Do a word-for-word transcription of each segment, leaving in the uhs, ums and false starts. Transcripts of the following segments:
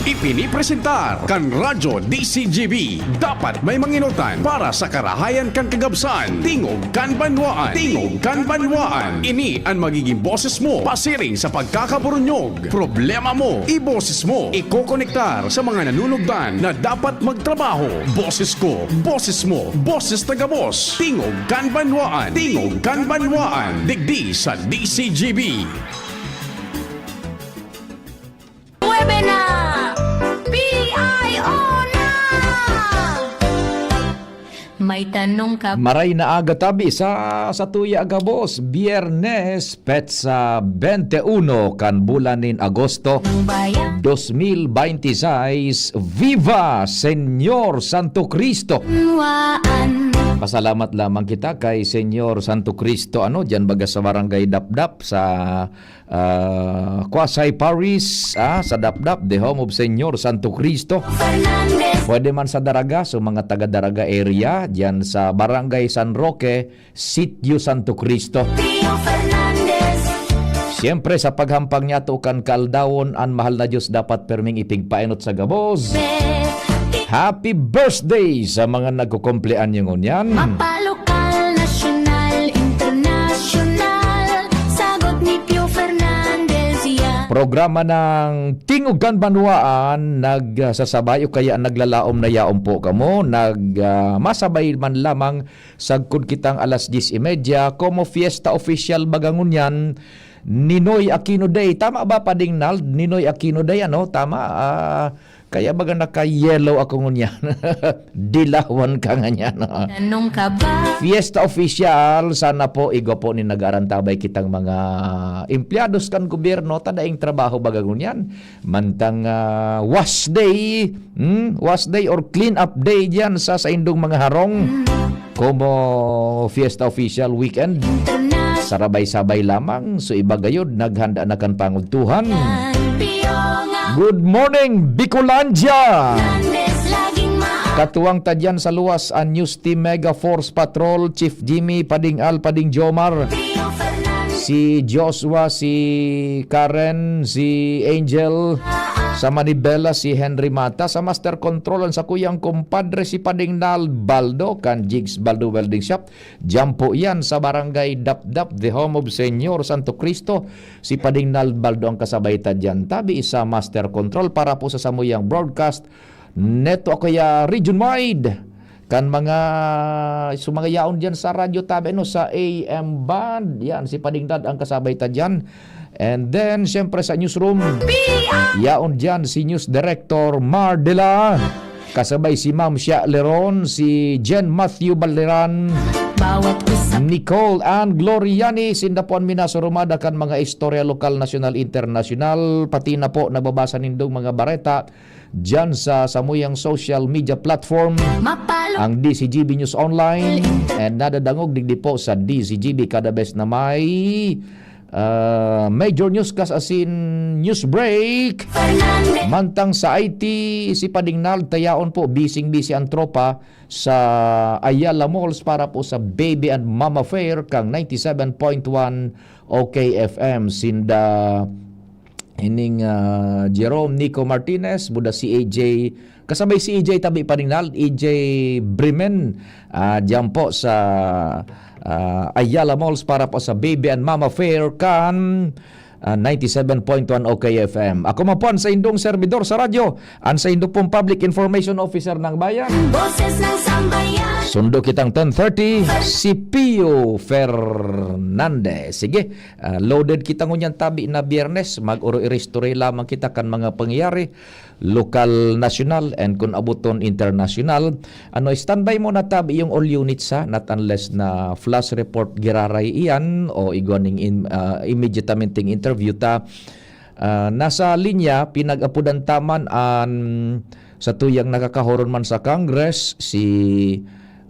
Ipinipresentar kan Radyo D C G B. Dapat may manginotan para sa karahayan kan kagabsan. Tingog kan banwaan. Tingog kan banwaan. Ini an magiging boses mo pasiring sa pagkakaburunyog. Problema mo, iboses mo. Ikokonektar sa mga nanunugdan na dapat magtrabaho. Boses ko, boses mo, boses ta gabos. Tingog kan banwaan. Tingog kan banwaan. Digdi sa D C G B. Nuebe na! P I O na! May tanong ka? Maray na aga tabi sa, sa tuya gabos, Biyernes, petsa bente uno kan bulan nin Agosto, Ang bayan dos mil bente seis. Viva Señor Santo Cristo! Nuaan. Pasalamat lamang kita kay Señor Santo Cristo, ano, diyan baga sa Barangay Dapdap, sa ah, Quasi Paris, ah, sa Dapdap, the home of Señor Santo Cristo. Fernandez. Pwede man sa Daraga, so mga taga Daraga area, diyan sa Barangay San Roque, Sitio Santo Cristo. Pio Fernandez. Siyempre, sa paghampang niya to kan kaaldawon, an mahal na Diyos dapat perming ipigpaenot sa gabos. Be- Happy birthday sa mga nagkukumpleanyo ngunyan. Mapalokal, nasyonal, internasyonal, sagot ni Pio Fernandez yan. Programa ng Tingog kan Banwaan, nagsasabay o kaya naglalaom na yaon po kamo, nag, ah, masabay man lamang sagkod kitang alas diyes y media, como fiesta official baga ngunyan, Ninoy Aquino Day. Tama ba, Pading Nald? Ninoy Aquino Day, ano? Tama, ah, kaya baga naka-yellow ako ngunyan. Dilawan ka ngunyan, no? Tanong ka ba? Fiesta official, sana po igwa po nin nag-aarantabay kitang mga empleyados kan gobyerno, ta daing trabaho baga ngunyan. Mantang, ah, wash day, hmm, wash day or clean up day diyan sa saindong mga harong. Como fiesta official weekend. Sarabay-sabay lamang, so iba gayod, naghanda na kan pangudtuhan. Good morning, Bicolandia! Katuwang ta diyan sa luwas an News Team Mega Force Patrol, Chief Jimmy, Pading Al, Pading Jomar, si Joshua, si Karen, si Angel, sa Manibela, si Henry Mata, sa Master Control, an sakuyang kumpadre, si Pading Nal Baldo, kan Jigs Baldo Welding Shop. Diyan po yan sa Barangay Dapdap, the home of Señor Santo Cristo. Si Pading Nal Baldo ang kasabay ta diyan. Tabi sa Master Control para po sa samuyang broadcast. Neto ako ya region wide. Kan mga, so mga yaon diyan sa radyo tabi, no, sa A M band. Yan, si Pading Dad ang kasabay ta diyan. And then, siyempre sa newsroom, yaon diyan si News Director Mar Dela. Kasabay si Ma'am Shia Leron, si Jen Matthew Balderan, Bawat isa. Nicole Ann Gloriani, sinda po an minasurumada kan mga istorya lokal, nasyonal, internasyonal, pati na po nababasa nindong mga bareta diyan sa samuyang social media platform, Mapalo. Ang D C G B News Online, and nadadangog digdi po sa D C G B kada bes na may, ah, major newscast asin news break. Fernandez. Mantang sa I T, si Pading Nald, ta yaon po, bising-bisi ang tropa sa Ayala Malls para po sa Baby and Mama Fair kang ninety-seven point one O K F M. Sinda ining, ah, Jerome Nico Martinez, buda si A J, kasabay si A J tabi, Pading Nald, A J Bremen, ah, diyan po sa, ah, Ayala Malls para po sa Baby and Mama Fair kan, ah, ninety-seven point one O K F M. Ako man po an saindong servidor sa radyo, an saindo pong Public Information Officer ng Bayan. Boses ng Sambayan. Sundo kitang ten thirty, si Pio Fernandez. Sige, ah, loaded kita ngunyan tabi na Biyernes. Mag-oro-iristorya lamang kita kan mga pangyayari, lokal, nasyonal, and kun aboton, internasyonal. Ano, standby mo na tabi yung all units, ha? Not unless na flash report giraray iyan o igwa ning in, ah, immediatamente interview ta. Ah, nasa linya, pinag-apodan ta man an satuyang nakakahoron man sa Congress, si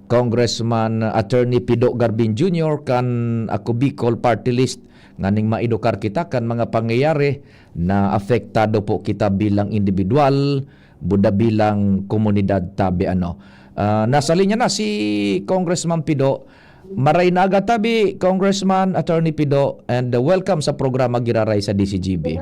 Congressman Attorney Pido Garbin Junior kan Ako Bicol Party List, nganing maedukar kita kan mga pangyayari na apektado po kita bilang indibidwal, buda bilang komunidad tabi, ano. Ah, nasa linya na si Congressman Pido. Maray na aga tabi, Congressman Attorney Pido, and, uh, welcome sa programa Giraray sa D C G B.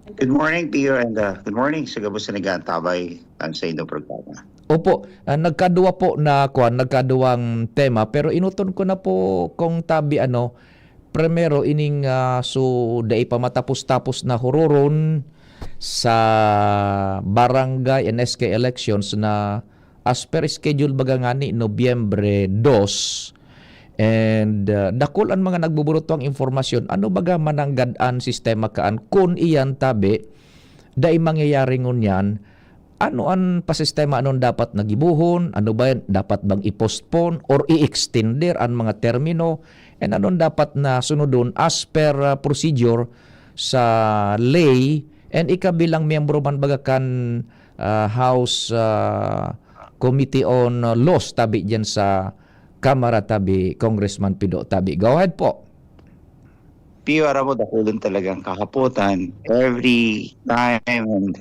Good morning, Pio, and uh, good morning sa gabos na nag-aantabay ang sa inyong programa. Opo, ah, nagkadua po na kuan, nagkaduwang tema, pero enoton ko na po kung tabi ano, primero ining, ah, so dai pa matapos-tapos na huroron sa barangay and S K elections na as per schedule baga ngani Nobyembre dos. And, ah, dakul an mga nagbuburutuang impormasyon. Ano baga mananggad an sistema kaan kun iyan tabi dai mangyayari ngunyan? Ano an pasistema, anon dapat na gibohon? Ano ba yan? Dapat bang i-postpone or i-extender an mga termino? And anon dapat na sunodon as per, ah, procedure sa ley? And ika bilang miyembro man baga kan, ah, House, ah, Committee on, ah, Laws tabi diyan sa Kamara tabi, Congressman Pido tabi. Go ahead po. Pio, aram mo, dakulon talagang kahapotan. Every time and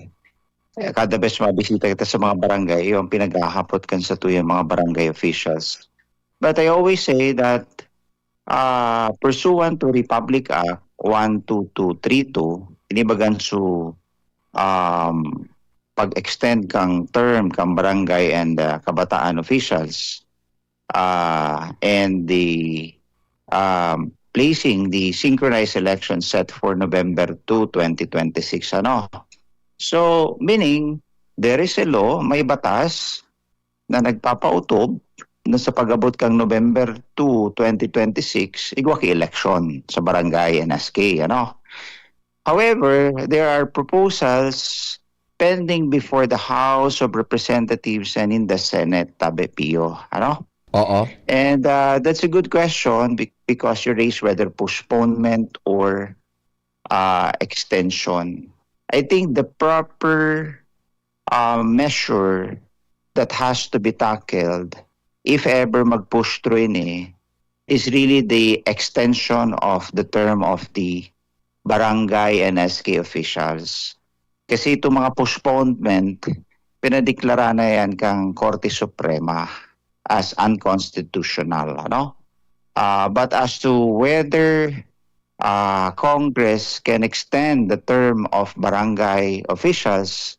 eh, kada bes mabisita kita sa mga barangay, yung pinaghahapot kan sa tuyang mga barangay officials. But I always say that uh, pursuant to Republic Act one two two three two, inibagan su um, pag-extend kang term kang barangay and uh, kabataan officials uh, and the um, placing the synchronized election set for November two, twenty twenty-six. Ano? So, meaning, there is a law, may batas na nagpapautob na sa pag-abot kang November two, twenty twenty-six, igwa ki election sa barangay and S K, ano? However, there are proposals pending before the House of Representatives and in the Senate, tabi Pio, ano? Oo. And uh, that's a good question be- because you raised whether postponement or uh, extension. I think the proper uh, measure that has to be tackled if ever mag-push through ini is really the extension of the term of the barangay and S K officials. Kasi itong mga postponement, pinadeklara na yan kang Korte Suprema as unconstitutional, ano? Uh, but as to whether uh, Congress can extend the term of barangay officials,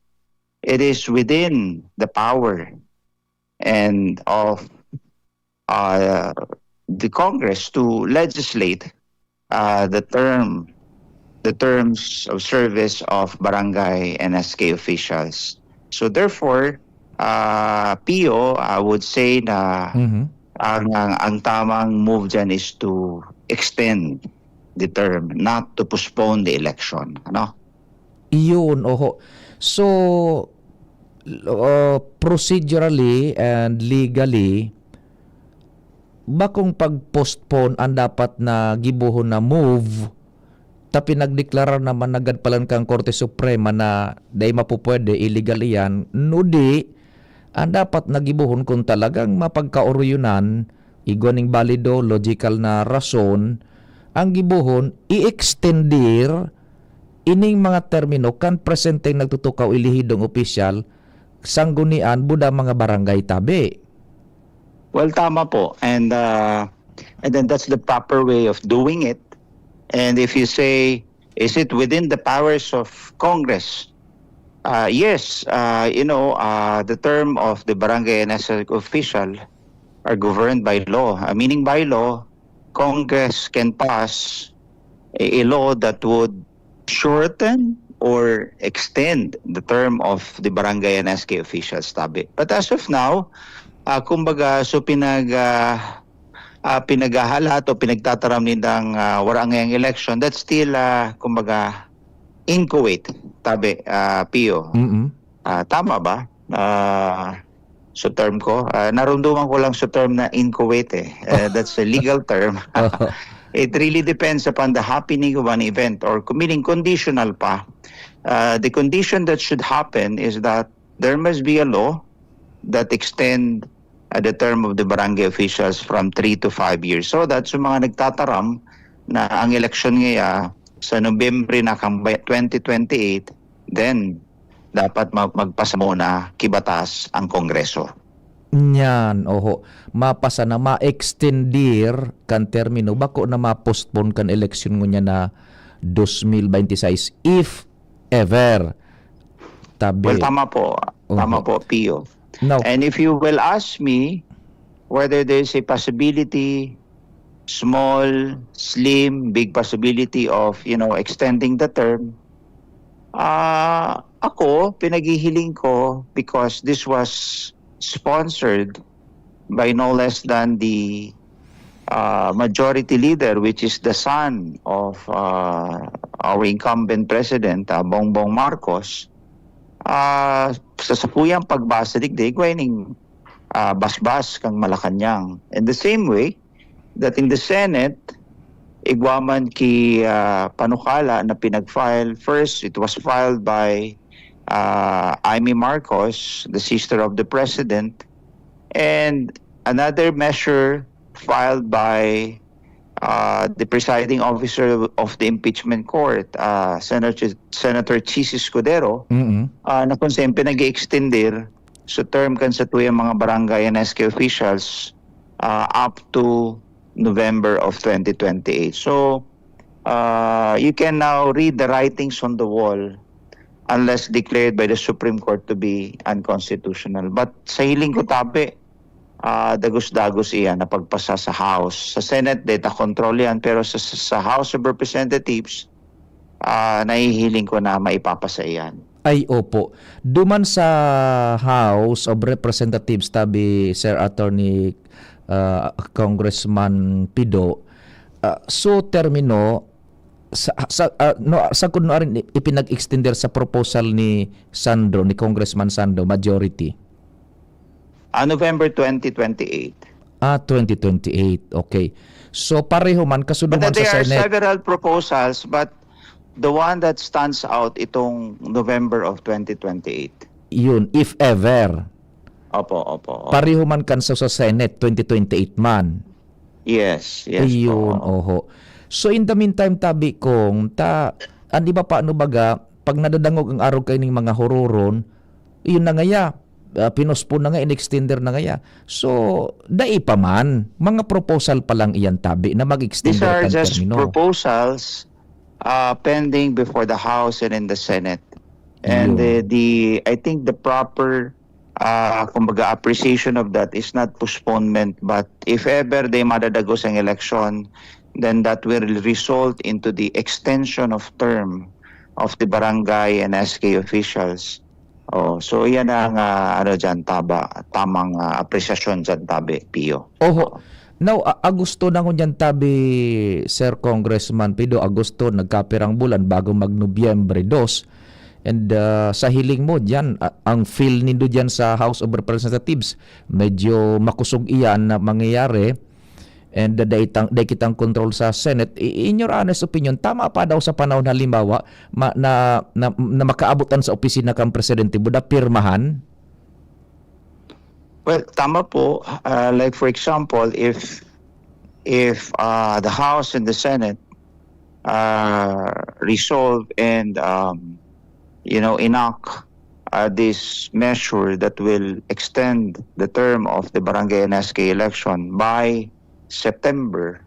it is within the power and of uh, the Congress to legislate uh, the term, the terms of service of barangay and S K officials. So therefore, uh, Pio, I would say na Mhm. ang, ang ang tamang move dyan is to extend the term, not to postpone the election. Ano? Iyon, oho. So, uh, procedurally and legally, bakong pag-postpone ang dapat na gibohon na move, ta pinagdeklarar naman nanggad palan kan Korte Suprema na dai mapupwede, illegal iyan, nudi, ang dapat na gibohon kung talagang mapagkaoroyonan, igwa ning balido, logical na rason, ang gibohon, i-extender ining mga termino kan presenteng nagtutukaw elehidong opisyal, sanggunian, buda mga barangay tabi. Well, tama po. And uh, and then that's the proper way of doing it. And if you say, is it within the powers of Congress? Uh, yes, uh, you know, uh, the term of the barangay and S L official are governed by law. Uh, meaning by law, Congress can pass a, a law that would shorten or extend the term of the barangay and S K officials, tabi. But as of now, uh, kumbaga, so pinag, uh, uh, pinaghahalat o pinagtataram nindang uh, wala ngayang election, that's still, uh, kumbaga, inchoate, tabi, uh, Pio. Mm-mm. Ah, tama ba? Ah, sa term ko, ah, narumduman ko lang sa term na inchoate eh. Eh, that's a legal term. It really depends upon the happening of an event or meaning conditional pa. Uh, the condition that should happen is that there must be a law that extend uh, the term of the barangay officials from three to five years. So that sa mga nagtataram na ang eleksyon ngaya sa Nobyembre na kang twenty twenty-eight, then dapat mag- magpasa muna kibatas ang Kongreso. Nyan, oho. Mapasa na, ma-extender kan termino, bako na ma-postpone kan eleksyon ngunyan na dos mil bente seis. If ever. Tabi. Well, tama po. Tama Oho. po, Pio. Now, And if you will ask me whether there's a possibility, small, slim, big possibility of, you know, extending the term, ah, ako, pinaghihiling ko because this was sponsored by no less than the uh, majority leader, which is the son of uh, our incumbent president, uh, Bongbong Marcos, uh, sa sakuyang pagbasa digdi, igwa ning uh, basbas kang Malacanang. In the same way that in the Senate, igwa man ki uh, panukala na pinag-file, first, it was filed by uh, Imee Marcos, the sister of the president, and another measure filed by uh, the presiding officer of the impeachment court, uh, Senator, Senator Chiz Escudero, mm uh, na kung saan pinag-extender sa term kan satuyang mga barangay and S K officials uh, up to November of twenty twenty-eight. So, uh, you can now read the writings on the wall unless declared by the Supreme Court to be unconstitutional. But sa hiling ko, tabi, ah, dagos-dagos iyan na pagpasa sa House. Sa Senate, data control yan. Pero sa, sa House of Representatives, ah, nahihiling ko na maipapasa iyan. Ay, opo. Duman sa House of Representatives, tabi, Sir Attorney, ah, Congressman Pido, ah, so termino, sa, sa, ah, no, sa kun arin ipinag-extender sa proposal ni Sandro, ni Congressman Sandro, majority? Ah, November twenty twenty-eight. Ah, twenty twenty-eight. Okay. So, pareho man, But kasuduman there sa are Senate. several proposals, but the one that stands out itong November of twenty twenty-eight. Yun, if ever. Opo, opo. opo. Pareho man kan sa, sa Senate, twenty twenty-eight man. Yes, yes Ayun, po. Oho. So, in the meantime, tabi kong, ta, an iba pa, ano baga, pag nadadangog ang arog kaining mga huroron, yun na ngaya, ah, pinospon na nga, in-extender na ngaya. So, dai pa man, mga proposal pa lang iyan, tabi, na These mag-extender are kan just termino. proposals uh, pending before the House and in the Senate. And Yun. uh, the, I think the proper, uh, kumbaga, appreciation of that is not postponement, but if ever they madadagos ang election, then that will result into the extension of term of the barangay and S K officials. Oh, so iyan ang ah, ano diyan, taba, tamang ah, apresyasyon diyan, tabi, Pio. Oho. Now, a- Agosto na ngunyan, tabi, Sir Congressman Pido, Agosto, nagkapirang bulan bago mag-Nobyembre dos. And ah, sa hiling mo diyan, a- ang feel nindo diyan sa House of Representatives, medyo makusog iyan na mangyayari. And uh, dai, tang, dai kitang control sa Senate. I- in your honest opinion, tama pa daw sa panahon, halimbawa, ma, na, na, na makaabot an sa opisina kan presidente, buda pirmahan? Well, tama po. Uh, like for example, if if uh, the House and the Senate uh, resolve and um, you know, enact uh, this measure that will extend the term of the barangay and S K election by September,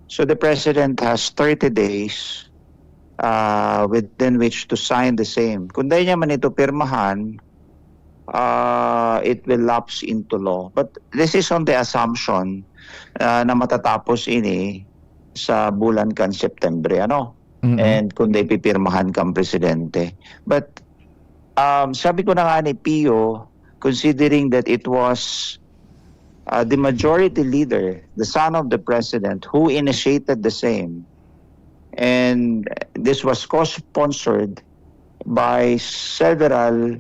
so the president has thirty days uh, within which to sign the same. Kung dai niya man ito pirmahan, uh, it will lapse into law. But this is on the assumption uh, na matatapos ini sa bulan kan September, ano? Mm-mm. And kung dai pipirmahan kang presidente. But um, sabi ko na nga ni Pio, considering that it was uh, the majority leader, the son of the president, who initiated the same. And this was co-sponsored by several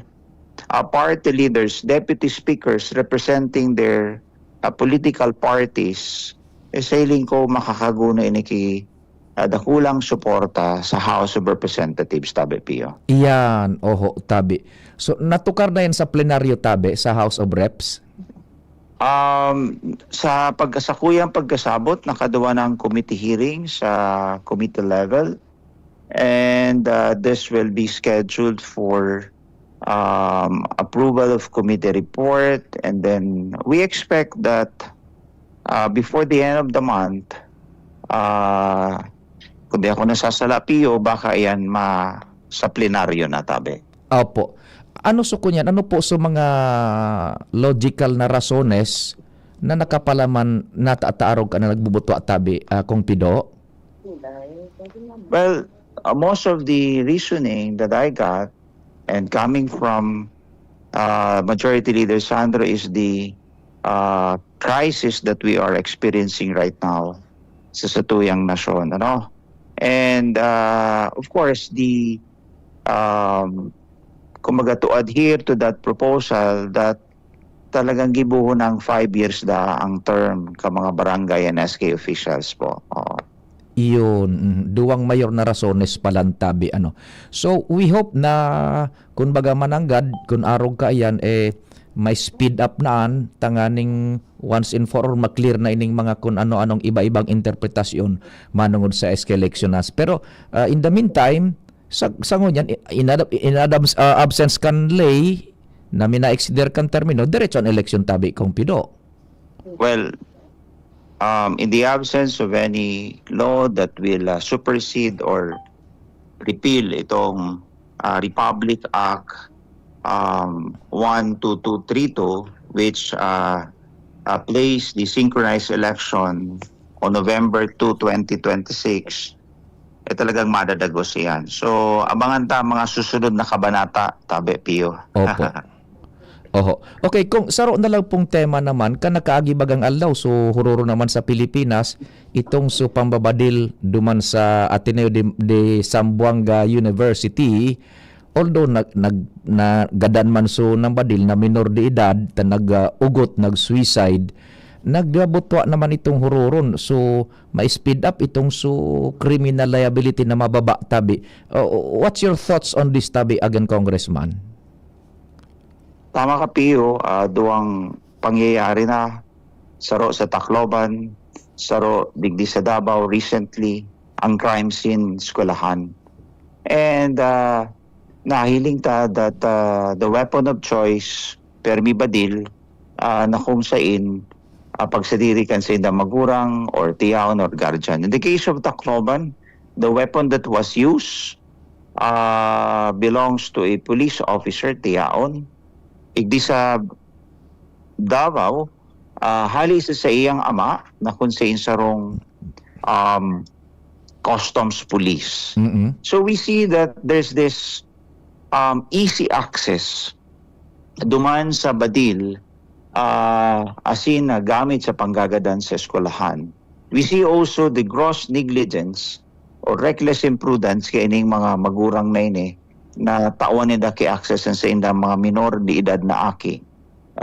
uh, party leaders, deputy speakers representing their uh, political parties. Eh, sa hiling ko, makakaguno ini ki uh, dakulang suporta sa House of Representatives, tabi, Pio. Iyan, oho, tabi. So, natukar na yan sa plenaryo, tabi, sa House of Reps? Um, sa pagkasakuyang pagkasabot, nakaduwa ng committee hearing sa committee level. And uh, this will be scheduled for um, approval of committee report. And then we expect that uh, before the end of the month, uh, kung di ako nasasala, Pio, baka yan ma sa plenaryo na, tabi. Opo. Ano so kunyan? Ano po so mga logical na rasones na nakapalaman na ta- taarog ka na nagbubutwa tabi, ah, Kong Pido? Well, uh, most of the reasoning that I got, and coming from uh, Majority Leader Sandro, is the uh, crisis that we are experiencing right now sa satuyang nasyon, ano? And uh, of course, the um, kumbaga, to adhere to that proposal, that talagang gibohon ang five years da ang term ka mga barangay and S K officials po. Oo. Iyon, mm, duwang mayor na rasones palan tabi, ano. So, we hope na, kun baga mananggad, kun arog ka iyan, eh, may speed up na an, tanganing once and for all, maklear na ining mga kun ano-anong iba-ibang interpretasyon manungod sa S K election as. Pero, ah, in the meantime, sa, sa ngunyan, i- in, ad- in ad- ah, absence kan lay, na mina-exceed kan termino, diretso an eleksyon tabi, Kong Pido. Well, um, in the absence of any law that will uh, supersede or repeal itong uh, Republic Act um, one two two three two, which uh, uh, placed the synchronized election on November two, twenty twenty-six, eh, talagang madadagos iyan. So, abangan ta ang mga susunod na kabanata, tabi, Pio. Opo. Oho. Okay, kung saro na lang pong tema naman, kan nakaagi bagang aldaw, so huroro naman sa Pilipinas, itong so pambabadil duman sa Ateneo de, de Zamboanga University, although nag, nag, nagadan man so nang badil na minor de edad, ta nag-ugot, nag-suicide, nagbabutwa naman itong huroron. So, ma-speed up itong so criminal liability na mababa tabi. Uh, what's your thoughts on this tabi again, Congressman? Tama ka, Pio. Ah, duwang pangyayari na, saro sa Tacloban, saro digdi sa Davao recently, ang crime scene, eskwelahan. And ah, nahiling ta that ah, the weapon of choice, permi badil, ah, na kung sain ah, pagsadiri kan saindang magurang or tiyaon or guardian. In the case of Tacloban, the weapon that was used ah, belongs to a police officer, tiyaon. Igdi sa Davao, ah, hali sa saiyang ama na kun sain sarong um, customs police. Mm-mm. So we see that there's this um, easy access duman sa badil, ah, asin na gamit sa panggagadan sa eskwelahan. We see also the gross negligence or reckless imprudence kaining mga magurang na ini na tawan ninda ki access sa indang mga minor de edad na aki,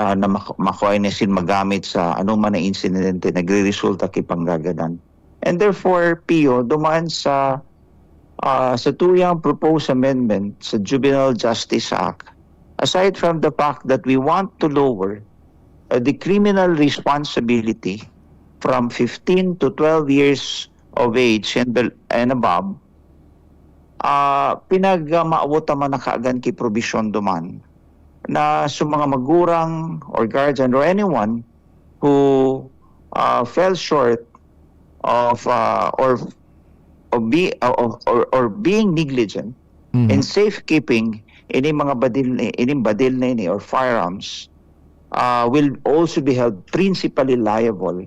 ah, na mak- makuha ini sin magamit sa anuman na insidente nagreresulta ki panggagadan. And therefore, Pio, duman sa ah, sa tuyang proposed amendment sa Juvenile Justice Act, aside from the fact that we want to lower uh, the criminal responsibility from fifteen to twelve years of age and, bel- and above, ah, pinagmawot naman na kaagan ki provision duman na sa mga magurang or guardian or anyone who uh, fell short of uh, or of, be, of or, or being negligent Mhm. in safekeeping ini mga badil ni ini badil na ini or firearms uh, will also be held principally liable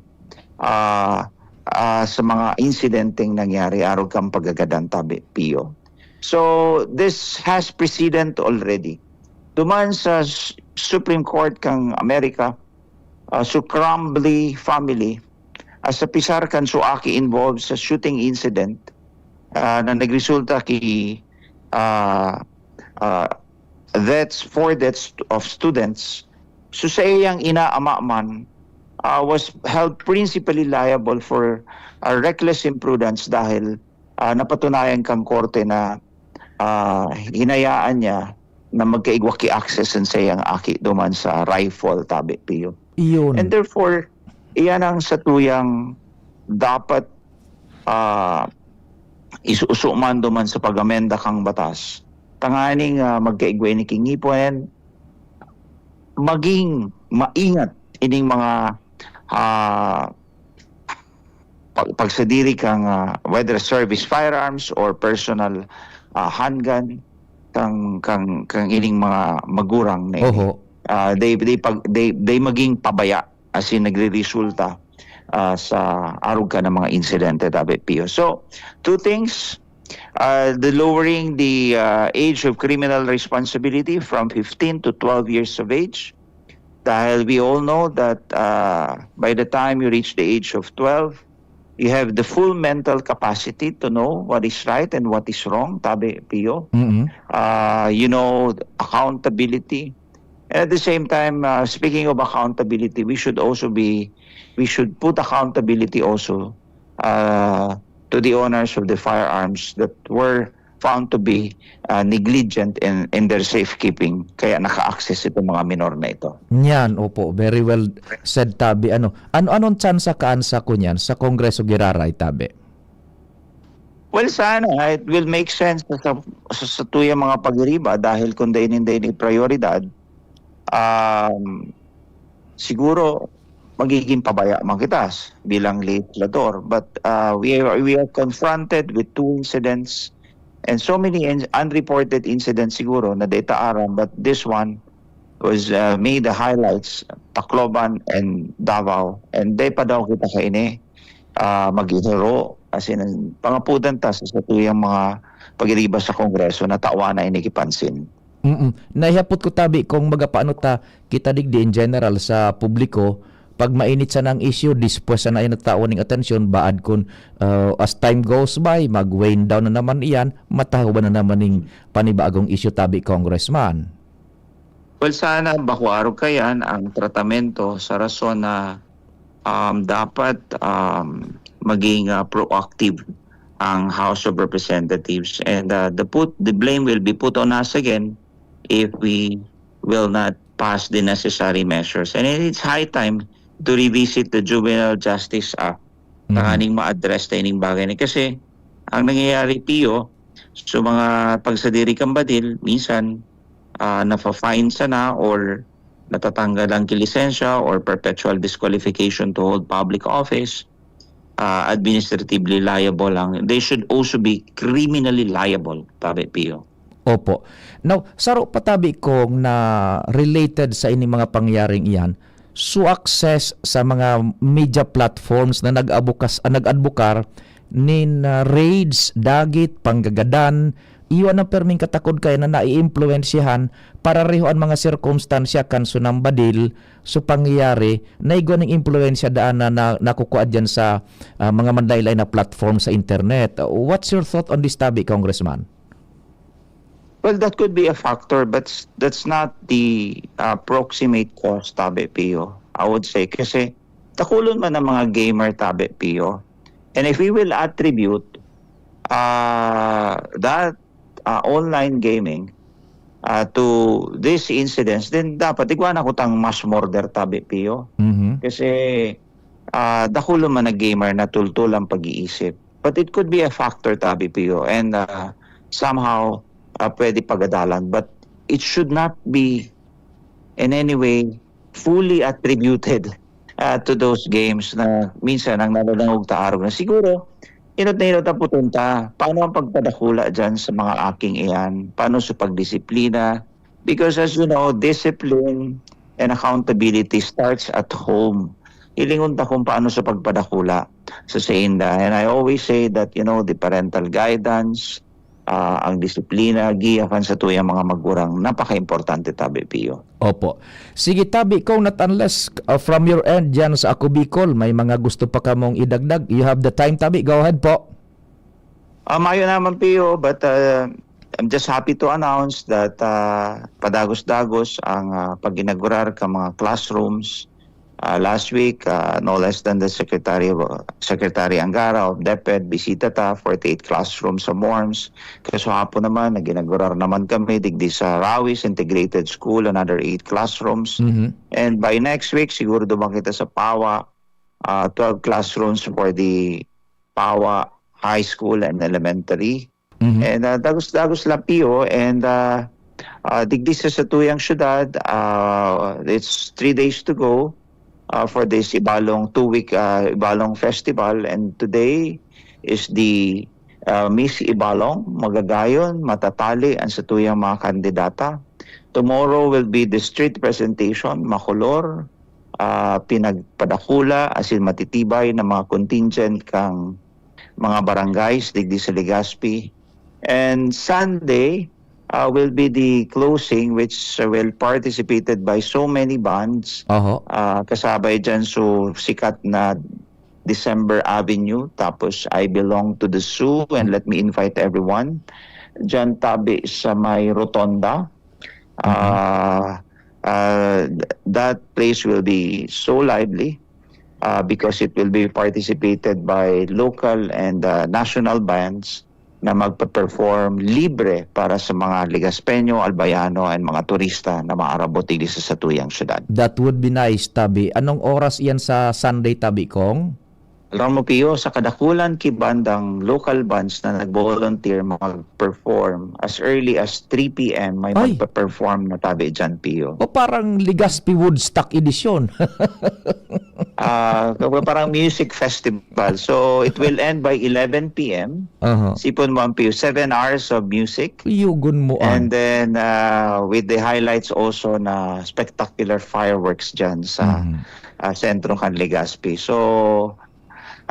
uh, uh, sa mga insidenteng nangyari arog kan pagagadan tabi, Pio. So this has precedent already. Duman sa S- Supreme Court kang Amerika, uh, so Crumbley family, as sa pisar kan suaki involved sa shooting incident uh, na nagresulta ki uh, uh, deaths, four deaths of students. So sa iyang ina, ama man, uh, was held principally liable for uh, reckless imprudence dahil uh, napatunayan kang korte na uh, hinayaan niya na magkaigwa ki access sa iyang aki duman sa rifle, tabi, Pio. Iyon. And therefore, iyan ang satuyang dapat ah, isuso man duman sa pag-amenda kang batas, tanganing ah, magkaigwa ini ki ngipon, maging maingat ining mga ah, pag- pagsadiri kang ah, whether service firearms or personal ah, handgun. kang, kang, kang ining mga magurang na ini. Oho. Ah, they, they pag-, they, they maging pabaya, as in nagreresulta, ah, sa arog kan mga insidente, tabi, Pio. So, two things, ah, the lowering the, ah, age of criminal responsibility from fifteen to twelve years of age. Dahil we all know that, ah, by the time you reach the age of twelve, you have the full mental capacity to know what is right and what is wrong, tabi, Pio. Mm-mm. Ah, you know, accountability. And at the same time, ah, speaking of accountability, we should also be, we should put accountability also, ah, to the owners of the firearms that were found to be, ah, negligent in, in their safekeeping, kaya naka-access itong mga minor na ito. Yan, opo. Very well said, tabi. Ano, ano, anong tsansa kaan sa kunyan sa Kongreso giraray, tabi? Well, sana, it will make sense sa, sa, sa tuyang mga pagiriba dahil kung dainin dain prioridad, um, siguro magiging pabaya man kita s-, bilang legislador. But, ah, we are, we are confronted with two incidents and so many in-, unreported incidents siguro na data aram, but this one was, ah, made the highlights, Tacloban and Davao. And di pa daw kita kaini, ah, maghihiro. As in, pangapudan ta sa satuyang mga pagiriba sa Kongreso na tawan na ini gipansin. Mm. Naihapot ko tabi kung magapaano ta kita digdi in general sa publiko, pag mainit sana ang issue, dispwes sana yan nagtao ning atensyon, baad kun, ah, as time goes by, mag-wane down na naman iyan, matahoban na naman ning panibagong issue tabi, Congressman. Well, sana bako arog kayan ang tratamento sa rason na, um, dapat, um, maging, ah, proactive ang House of Representatives and, ah, the put-, the blame will be put on us again if we will not pass the necessary measures. And it's high time to revisit the Juvenile Justice Act Mhm. tanganing ma-address ta ining bagay na. Kasi ang nangyayari, Pio, so mga pagsadiri kan badil, minsan, ah, nafa-fine sana or natatanggal ang kilisensya or perpetual disqualification to hold public office, ah, administratively liable ang, they should also be criminally liable, tabi, Pio. Opo. Now, saro pa tabi kong na related sa ining mga pangyaring iyan, so access sa mga media platforms na nag-abukas-, ah, nag-adbukar nin, ah, raids, dagit, panggagadan, iyo an perming katakod kaya na naiimpluwensyahan parareho an mga sirkumstansya kan sunambadil, so pangyayari na igwa ning impluwensya daan na, na nakukua diyan sa, ah, mga manlaylay na platform sa internet. What's your thought on this tabi, Congressman? Well, that could be a factor, but s-, that's not the, uh, proximate cause, tabi, Pio, I would say. Kasi dakulon man ang mga gamer, tabi, Pio. And if we will attribute, uh, that, uh, online gaming, uh, to these incidents, then dapat igwa na kutang mass murder, tabi, Pio. Mhm. Kasi, ah, dakulon man na gamer na tultol ang pag-iisip. But it could be a factor, tabi, Pio. And, ah, somehow, ah, pwede pagadalan. But it should not be in any way fully attributed, ah, to those games na minsan ang nadadangog ta arog na siguro, inot na inot ang putunta. Paano ang pagpadakula dyan sa mga aking iyan? Paano sa pagdisiplina? Because as you know, discipline and accountability starts at home. Hilingon ta kung paano sa pagpadakula sa sainda. And I always say that, you know, the parental guidance, ah, ang disiplina, giya kan satuyang mga magurang, napaka-importante, tabi, Pio. Opo. Sige, tabi, kung not unless, uh, from your end, dyan sa Ako Bicol, may mga gusto pa kamong idagdag. You have the time, tabi. Go ahead po. Ah, mayo naman, Pio, but, uh, I'm just happy to announce that, uh, padagos-dagos ang, uh, pag-inaugurar ka mga classrooms. Uh, last week, uh, no less than the Secretary of, Secretary Angara of DepEd, bisita ta, forty-eight classrooms sa MORMS. Kasuhapon naman, nag-inaugurar naman kami digdi sa Rawis Integrated School, another eight classrooms. Mhm. And by next week, siguro duman kita sa Pawa, uh, twelve classrooms for the Pawa High School and Elementary. Mhm. And, ah, dagos-dagos lang, Pio, and, ah, ah, digdi sa satuyang syudad, ah, it's three days to go, ah, for this Ibalong two-week, ah, Ibalong Festival, and today is the ah, Miss Ibalong, magagayon, matatali ang satuyang mga kandidata. Tomorrow will be the street presentation, makolor, ah, pinagpadakula, asin matitibay na mga contingent kang mga barangays digdi sa Legazpi. And Sunday, ah, will be the closing, which will participated by so many bands. Oho. Ah, kasabay dyan so sikat na December Avenue, tapos I Belong to the Zoo, and Let Me Invite Everyone. Dyan tabi sa may Rotonda. Mm-hmm. Ah, ah, th-, that place will be so lively, ah, because it will be participated by local and, ah, national bands na magpe-perform libre para sa mga Legaspeño, Albayano, and mga turista na maarabot digdi sa satuyang syudad. That would be nice, tabi. Anong oras iyan sa Sunday, tabi, Kong? Alam mo, Pio, sa kadakulan ki bandang local bands na nag-volunteer mag-perform, as early as three P M, may Ay! magpe-perform na tabi dyan, Pio. O, parang Legazpi Woodstock edition. Ah, parang music festival. So, it will end by eleven P M. Aha. Sipon mo ang Pio, seven hours of music. Yugon mo, ah. And then, ah, with the highlights also na spectacular fireworks dyan sa, Mhm. ah, sentro kan Legazpi. So,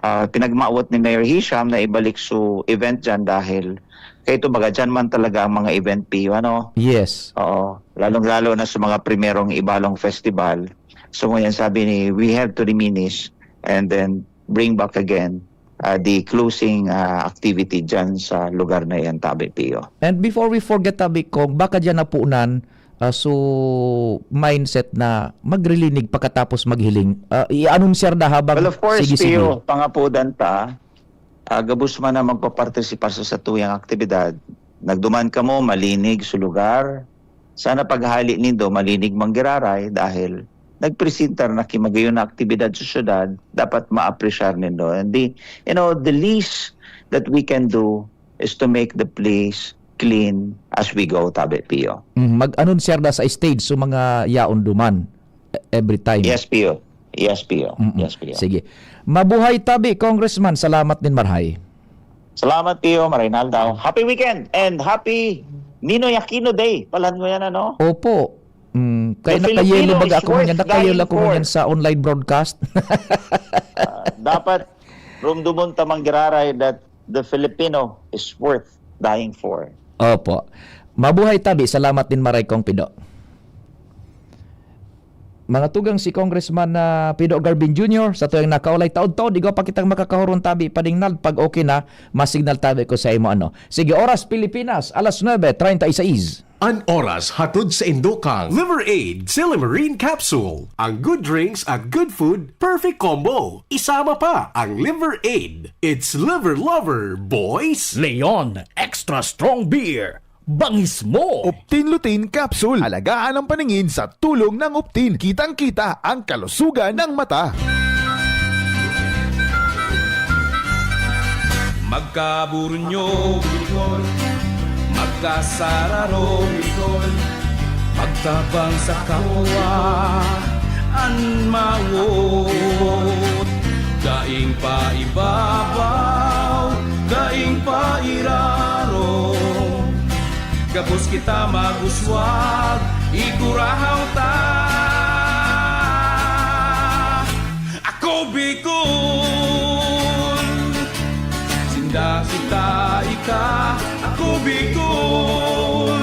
ah, pinagmawot ni Mayor Hisham na ibalik su event dyan dahil kaya ito, baga dyan man talaga ang mga event, Pio, ano? Yes. Oo. Lalong-lalo na sa mga primerong Ibalong Festival. So, ngayon sabi ni, we have to reminisce and then bring back again, ah, the closing, ah, activity dyan sa lugar na yan, tabi, Pio. And before we forget, tabi, Kong, baka dyan napunan, ah, so mindset na magrilinig pagkatapos maghiling. Ah, i-anunsiyar na habang Well, of course, sige, sige. Pio, pangapudan ta, ah, gabos man na magpapartisipar sa satuyang aktibidad, nagduman kamo, malinig sa lugar. Sana paghali nindo, malinig man giraray dahil nagpresentar na ki magayon na aktibidad sa syudad, dapat maapresyar nindo. And the, you know, the least that we can do is to make the place clean as we go, tabi, Pio. Mm, mag-anunsiyar na sa stage so mga yaon duman, e-, every time. Yes, Pio. Yes, Pio. Mm-mm. Yes, Pio. Sige. Mabuhay tabi, Congressman. Salamat nin marhay. Salamat, Pio. Maray na aldaw. Happy weekend and happy Ninoy Aquino Day. Palan mo yan, ano? Opo. Mm, kaya The nakayelo Filipino baga is ako worth ngunyan, nakayelo dying ako ngunyan for. Sa online broadcast. Ah, dapat rumdumon ta man giraray that the Filipino is worth dying for. Opo. Mabuhay tabi. Salamat nin maray, Kong Pido. Mga tugang, si Congressman, ah, Pido Garvin Junior, sa tuwing nakaulay taod-taod, igwa pa kitang makakahuron tabi, padingnal, pag okay na, masignal tabi ko sa imo, ano. Sige, oras Pilipinas, alas nuebe treinta y seis. An oras hatod saindo kan Liver Aid Silymarin Capsule. Ang good drinks at good food, perfect combo. Isama pa ang Liver Aid. It's Liver Lover, boys! Leon Extra Strong Beer. Bangis mo! Optin Lutein Capsule. Alagaan ang paningin sa tulong ng Optin. Kitang-kita ang kalusugan ng mata. Magkaburunyo, Bicol. Magkasararo, Bicol. Magtabang sa kapwa, an mawot. Daing paibabaw, daing pairarom. Gabos kita mag-uswag, igurahaw ta. Ako Bicol, sinda kita ika. Ako Bicol,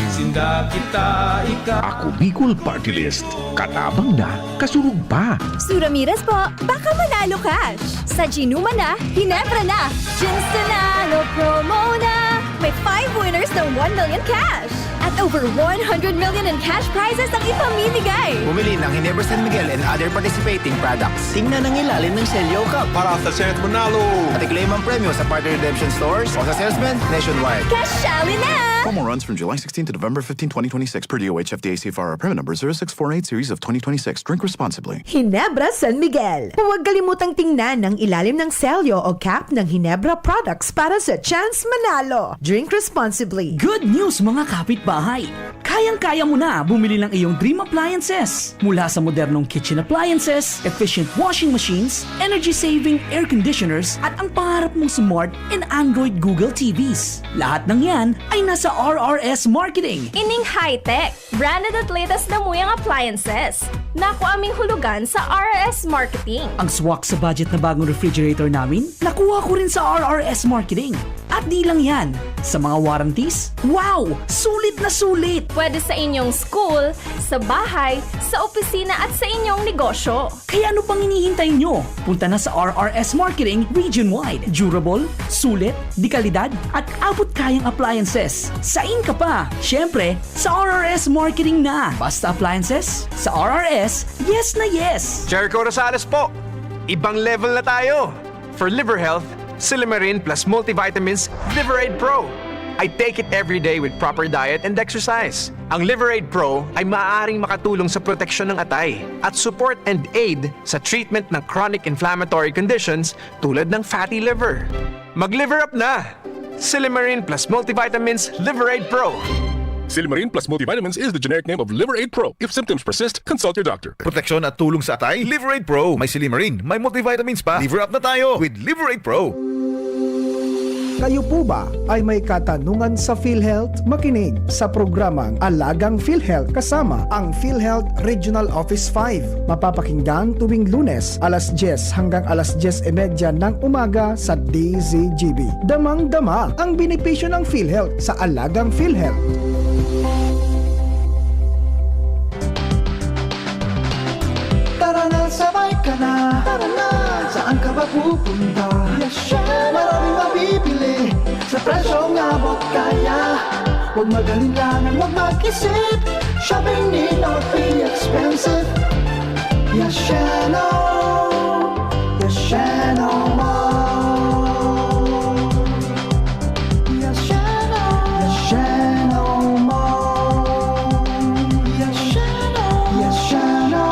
sinda kita ika. Ako Bicol Party List, katabang na, kasurog pa. Su Ramirez po, baka manalo cash. Sa Gin Uma na, Ginebra na. Gin Sunalo promo na. May five winners ng one million cash. At over one hundred million in cash prizes ang ipamimigay. Bumili ng Ginebra San Miguel and other participating products. Tingnan ang ilalim ng selyo, Kap. Para sa chance manalo. At i-claim ang premyo sa partner redemption stores o sa salesman nationwide. Kasyali na! Promo runs from July sixteen to November fifteen, twenty twenty-six, per D O H F D A C F R permit number zero six four eight series of twenty twenty-six. Drink responsibly. Ginebra San Miguel. Huwag kalimutang tingnan ang ilalim ng selyo o cap ng Ginebra products para sa chance manalo. Drink responsibly. Good news, mga kapitbahay! Kayang-kaya mo na bumili ng iyong dream appliances. Mula sa modernong kitchen appliances, efficient washing machines, energy-saving air conditioners, at ang pangarap mong smart and Android Google T Vs. Lahat ng yan ay nasa R R S Marketing. Ining high-tech, branded at latest na muyang appliances. Naku aming hulugan sa R R S Marketing. Ang swak sa budget na bagong refrigerator namin, nakuha ko rin sa R R S Marketing. At di lang yan, sa mga warranties, wow! Sulit na sulit! Pwede sa inyong school, sa bahay, sa opisina at sa inyong negosyo. Kaya ano pang hinihintay nyo? Punta na sa R R S Marketing region-wide. Durable, sulit, de kalidad, at abot kayang appliances. Sain ka pa? Siyempre, sa R R S Marketing na. Basta appliances, sa R R S, yes na yes! Jericho Rosales po! Ibang level na tayo! For liver health, Silymarin plus multivitamins, Liver Aid Pro. I take it every day with proper diet and exercise. Ang Liver Aid Pro ay maaaring makatulong sa proteksyon ng atay at support and aid sa treatment ng chronic inflammatory conditions tulad ng fatty liver. Mag-liver up na! Silymarin plus multivitamins, Liver Aid Pro. Silymarin plus multivitamins is the generic name of Liver Aid Pro. If symptoms persist, consult your doctor. Proteksyon at tulong sa atay, Liver Aid Pro. May silymarin, may multivitamins pa. Liver up na tayo with Liver Aid Pro. Kayo po ba ay may katanungan sa PhilHealth? Makinig sa programang Alagang PhilHealth kasama ang PhilHealth Regional Office five. Mapapakinggan tuwing Lunes, alas dyes hanggang alas dyes y media ng umaga sa D Z G B. Damang-dama ang benepisyo ng PhilHealth sa Alagang PhilHealth. Tara na, sabay ka na. Tara na. Saan ka ba pupunta? Yes, syempre. Maraming mabibili sa presyong abot kaya. Huwag mag-alinlangan, huwag mag-isip. Shopping need not be expensive. Yes, Sheno. Yes, Sheno Mall. Yes, Sheno. Yes, Sheno Mall. Yes, Sheno. Yes, Sheno.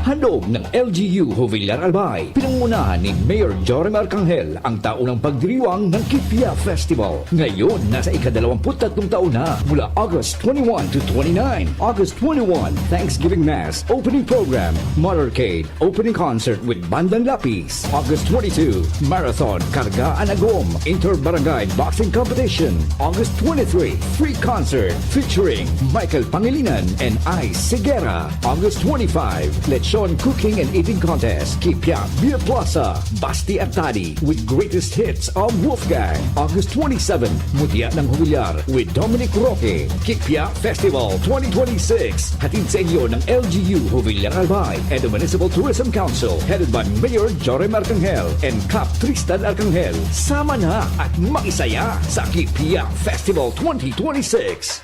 Handog ng L G U Jovillar Albay, pinangunahan ni Mayor Jorim Arcangel, ang taunang pagdiriwang ng Kipia Festival. Ngayon, nasa ikadalawamput tatlong taon na, mula August twenty-one to twenty-nine. August twenty-one, Thanksgiving Mass, opening program, motorcade, opening concert with Bandang Lapis. August twenty-two, Marathon Karga an Agom, Inter-Barangay Boxing Competition. August twenty-three, free concert featuring Michael Pangilinan and Ice Segura. August twenty-five, Lechon Cooking and Eating Contest, Kipia Beer Plaza, Basti Artadi with greatest hits of Wolfgang. August twenty-seven, Mutya ng Jovillar with Dominic Roque, Kipia Festival twenty twenty-six. Hatid sa inyo ng L G U Jovillar Albay and the Municipal Tourism Council, headed by Mayor Jorim Arcangel and Kap Tristan Arcangel. Sama na at makisaya sa Kipia Festival twenty twenty-six.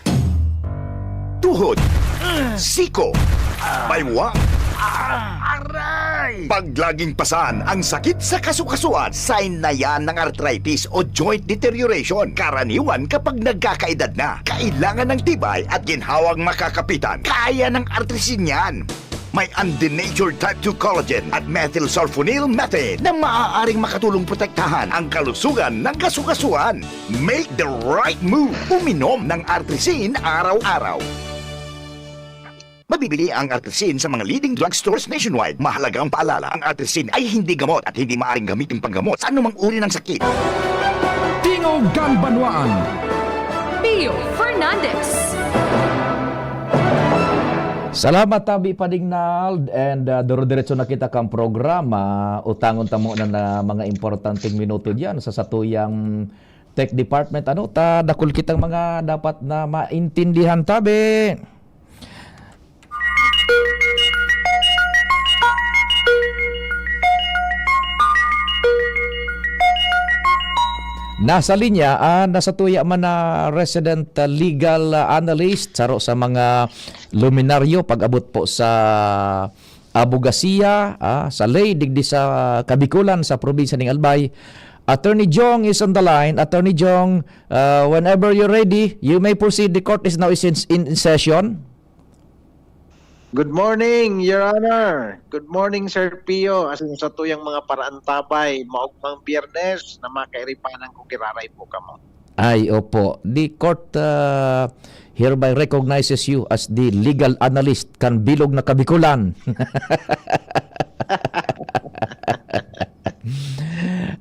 Tuhod, siko, baywang, aray! Pag laging pasan ang sakit sa kasukasuan, sign na yan ng arthritis o joint deterioration. Karaniwan kapag nagkakaedad na, kailangan ng tibay at ginhawang makakapitan. Kaya ng Artrisin yan. May undenatured type two collagen at methylsulfonyl methane na maaaring makatulong protektahan ang kalusugan ng kasukasuan. Make the right move. Uminom ng Artrisin araw-araw. Mabibili ang Artrisin sa mga leading drugstores nationwide. Mahalagang paalala, ang Artrisin ay hindi gamot at hindi maaaring gamitin panggamot sa anumang uri ng sakit. Tingog kan Banwaan. Pio Fernandez. Salamat, Tabi Padignald. And, ah, duro-diretso na kita kang programa. Utangon ta mo na, na mga importanteng minuto diyan sa satuyang tech department. Ano, ta dakul kitang mga dapat na maintindihan, Tabi. Nasa linya, ah, nasa tuya man na resident, ah, legal, ah, analyst, saro sa mga luminaryo pag-abot po sa abogasiya, ah, sa ley, digdi sa Kabikolan, sa probinsya ning Albay, Attorney Jong is on the line. Attorney Jong, uh, whenever you're ready, you may proceed. The court is now is in, in session. Good morning, Your Honor. Good morning, Sir Pio. Asin sa tuyang mga paraantabay, maugmang Biyernes na makairipanan ko giraray po kamo. Ay, opo. The court uh, hereby recognizes you as the legal analyst kan bilog na Kabikulan.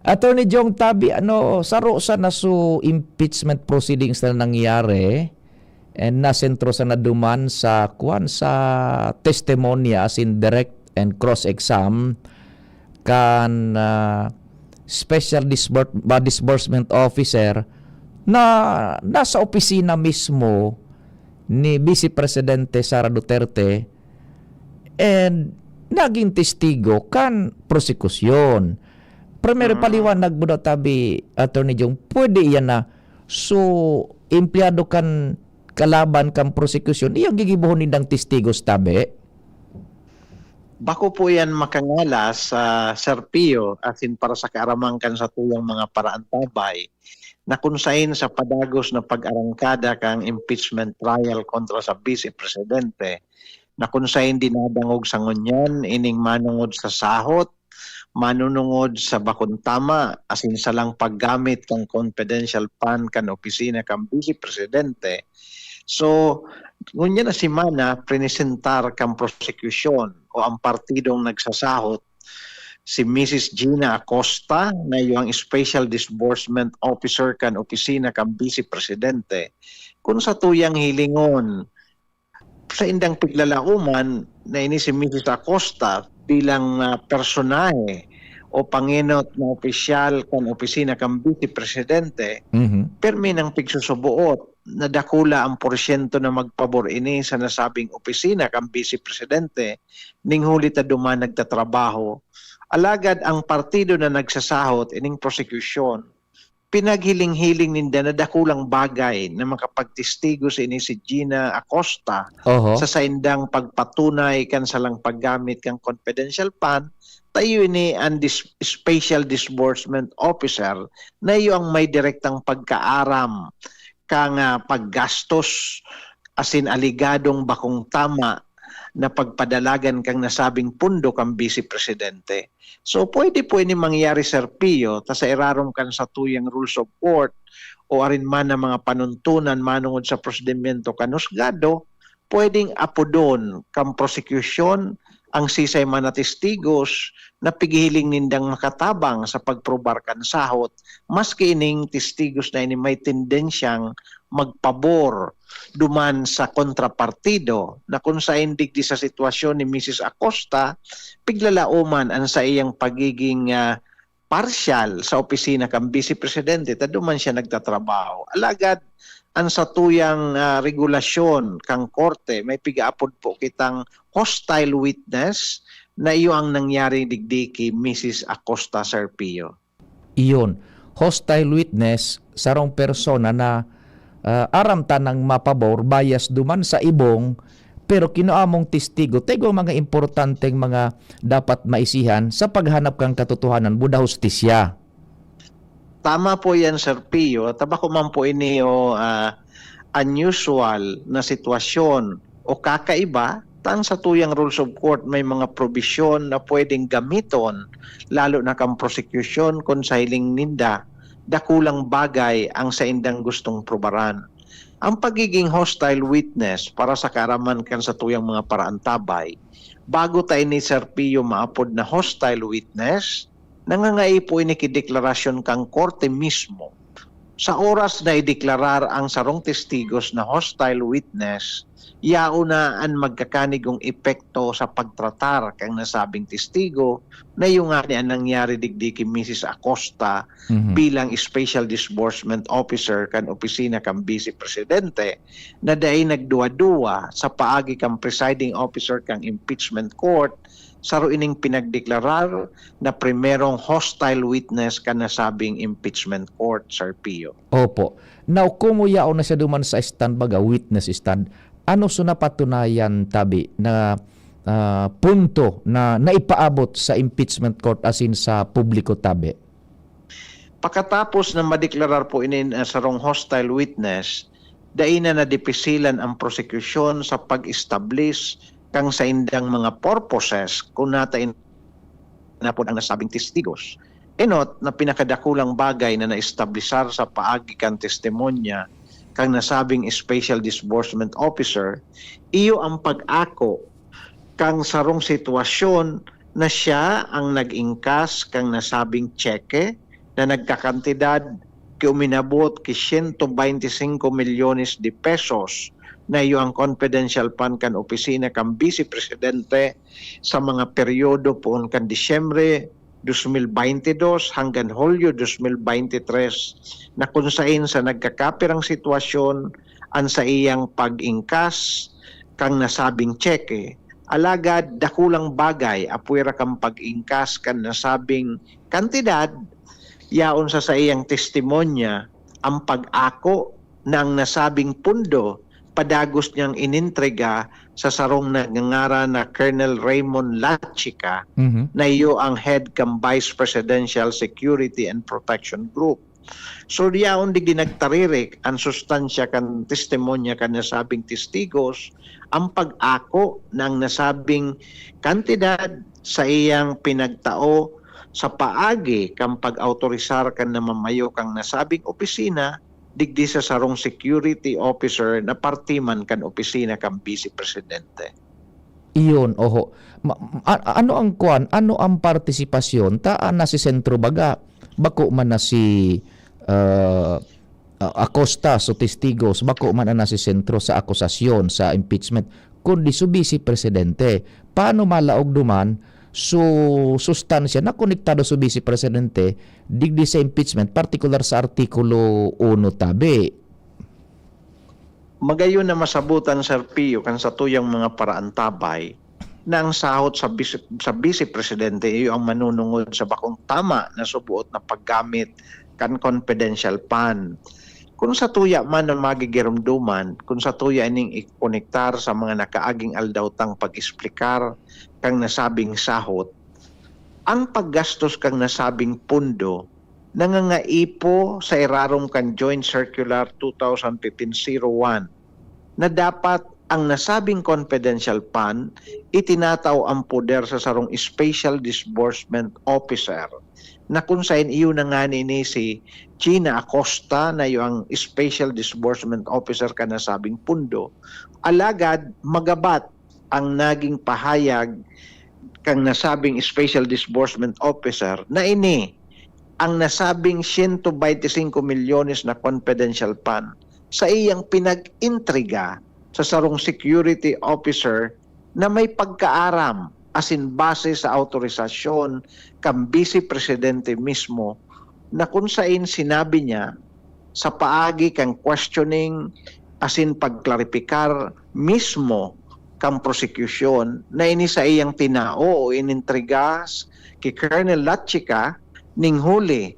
Attorney Jong Tabi, ano, saro sa naso impeachment proceedings na nangyari, and nasentro sa naduman sa, kwan, sa testimonya, as in direct and cross-exam, kan, ah, special disbur-, ba, disbursement officer na nasa opisina mismo ni Vice Presidente Sara Duterte and naging testigo kan prosekusyon. Primero, Mm. paliwanag mo daw, tabi, Attorney Jong, pwede iyan na, so, empleyado kan kalaban kan prosekusyon, iyang gigibohon nindang testigos, tabi? Bako po yan makangalas, ah, Sir Pio, asin para sa kaaraman kan satuyang mga paraantabay, na kun saen sa padagos na pag-arangkada kan impeachment trial kontra sa Vice Presidente, na kun saen dinadangog sa ngunyan ining manongod sa sahot, manunungod sa bakong tama, asin salang paggamit kan confidential fund kan opisina kan Vice Presidente. So, ngunyan na semana, prenesentar kan prosekusyon o ang partidong nagsasahot si Missus Gina Acosta, na iyo ang Special Disbursement Officer kan opisina kan Vice Presidente, kun sa tuyang hilingon, sa indang piglalaoman na ini si Missus Acosta bilang, ah, personahe o pangenot na opisyal kan opisina kan Vice Presidente, Mhm. permi nang pigsusuboot na dakula ang porsyento na magpabor ini sa nasabing opisina kan Vice Presidente ning huli ta duman nagtatrabaho. Alagad ang partido na nagsasahot ining prosekusyon, pinaghiling-hiling ninda na dakulang bagay na makapagtestigo sa ini si Gina Acosta Oho. sa saindang pagpatunay kan salang paggamit kan confidential fund, ta iyo ini an dis-, special disbursement officer na iyo ang may direktang pagkaaram kan, ah, paggastos asin aligadong bakong tama na pagpadalagan kan nasabing pondo kan Vice Presidente. So, pwede po ini mangyari, Sir Pio, ta sa irarom kan satuyang rules of court o arin man na mga panuntunan manongod sa prosedimento kan husgado, pwedeng apodon kan prosekusyon ang sisay man na testigos na pighihiling nindang makatabang sa pagprobar kan sahot, maski ining testigos na ini may tendensyang magpabor duman sa kontrapartido, na kun saen digdi sa sitwasyon ni Missus Acosta, piglalaoman an saiyang pagiging, ah, partial sa opisina kan Vice Presidente ta duman siya nagtatrabaho. Alagad an satuyang, ah, regulasyon kan korte, may pigaapod po kitang hostile witness na iyo ang nangyari digdi ki Missus Acosta, Sir Pio. Iyon, hostile witness, sarong persona na, ah, aram tanang mapabor, bias duman sa ibong, pero kinuha mong testigo, ta igwang mga importanteng mga dapat maisihan sa paghanap kan katotohanan, buda hustisya. Tama po yan, Sir Pio. Ta bako man po ini o, ah, unusual na sitwasyon o kakaiba, ta ang satuyang rules of court may mga probisyon na pwedeng gamiton, lalo na kan prosekusyon, kun sa hiling ninda, dakulang bagay ang saindang gustong prubaran. Ang pagiging hostile witness, para sa kaaraman kan satuyang mga paraantabay, bago ta ini, Sir Pio, maapod na hostile witness, nangangaipo ini ki deklarasyon kan korte mismo. Sa oras na ideklarar ang sarong testigos na hostile witness, yaon na an magkakanigong epekto sa pagtratar kan nasabing testigo, na iyo ngani an nangyari digdi ki Missus Acosta Mhm. bilang Special Disbursement Officer kan opisina kan Vice Presidente, na dai nagduwa-duwa sa paagi kan presiding officer kan impeachment court, saro ining pinagdeklarar na primerong hostile witness kan nasabing impeachment court, Sir Pio. Opo. Now, kung yaon na siya duman sa stand, baga witness stand, ano so napatunayan, tabi, na, ah, punto na naipaabot sa impeachment court asin sa publiko, tabi? Pakatapos na madeklarar po ini na sarong hostile witness, dai na nadipisilan ang prosekusyon sa pag-establish kan saindang mga purposes kun nata inapod ang nasabing testigos. Enot na pinakadakulang bagay na naestablisar sa paagi kan testimonya kan nasabing special disbursement officer, iyo ang pag-ako kan sarong sitwasyon na siya ang nag-ingkas kan nasabing tseke na nagkakantidad ki uminabot ki siyento baynte singko milyones de pesos na iyo ang confidential fund kan opisina kan Bise Presidente sa mga peryodo poon kan Disyembre dos mil baynte dos hanggang Hulyo dos mil baynte tres, na kun sain sa nagkakapirang sitwasyon an saiyang pag-ingkas kan nasabing tseke. Alagad dakulang bagay apwera kan pag-ingkas kan nasabing kantidad, yaon sa saiyang testimonya ang pag-ako na ang nasabing pundo padagos niyang inentrega sa sarong nagngangaran na Colonel Raymond Lachica, Mhm. na iyo ang head kan Vice Presidential Security and Protection Group. So, yaon digdi nagtaririk an sustansya kan testimonya kan nasabing testigos, ang pag-ako na ang nasabing kantidad saiyang pinagtao sa paagi kan pag-autorisar kan namamayo kan nasabing opisina digdi sa sarong security officer na parte man kan opisina kan Bise Presidente. Iyon, oho. Ma-, a-, ano ang kuwan? Ano ang partisipasyon? Ta, ah, nasisentro baga? Bako man na si, ah, ah, Acosta, so testigos, bako man ang nasisentro sa akusasyon, sa impeachment, kundi so Vice Presidente. Paano malaog duman so sustansya na konektado so Vice Presidente digdi sa impeachment, partikular sa Artikulo uno tabi? Magayon na masabotan, Sir Pio, kan satuyang mga paraantabay na ang sahot sa bis-, sa Bise Presidente iyo ang manunungod sa bakong tama na suboot na paggamit kan confidential fund. Kun satuya man na magigiromdoman, kun satuya ining ikonektar sa mga nakaaging aldaw tang pag-eksplikar kan nasabing sahot, ang paggastos kan nasabing pondo nangangaipo sa irarom kan Joint Circular two thousand fifteen zero one na dapat ang nasabing confidential fund itinatao ang poder sa sarong special disbursement officer na kun saen iyo na ngani ini si Gina Acosta na iyo ang special disbursement officer kan nasabing pondo. Alagad magabat ang naging pahayag kan nasabing special disbursement officer na ini ang nasabing siyento baynte singko milyones na confidential fund sa iyang pinag-intriga sa sarong security officer na may pagkaaram asin base sa autorisasyon kan Bise Presidente mismo na kun sain sinabi niya sa paagi kan questioning asin pagklaripikar mismo kan prosekusyon na ini saiyang tinao o inentrega ki Colonel Lachica ning huli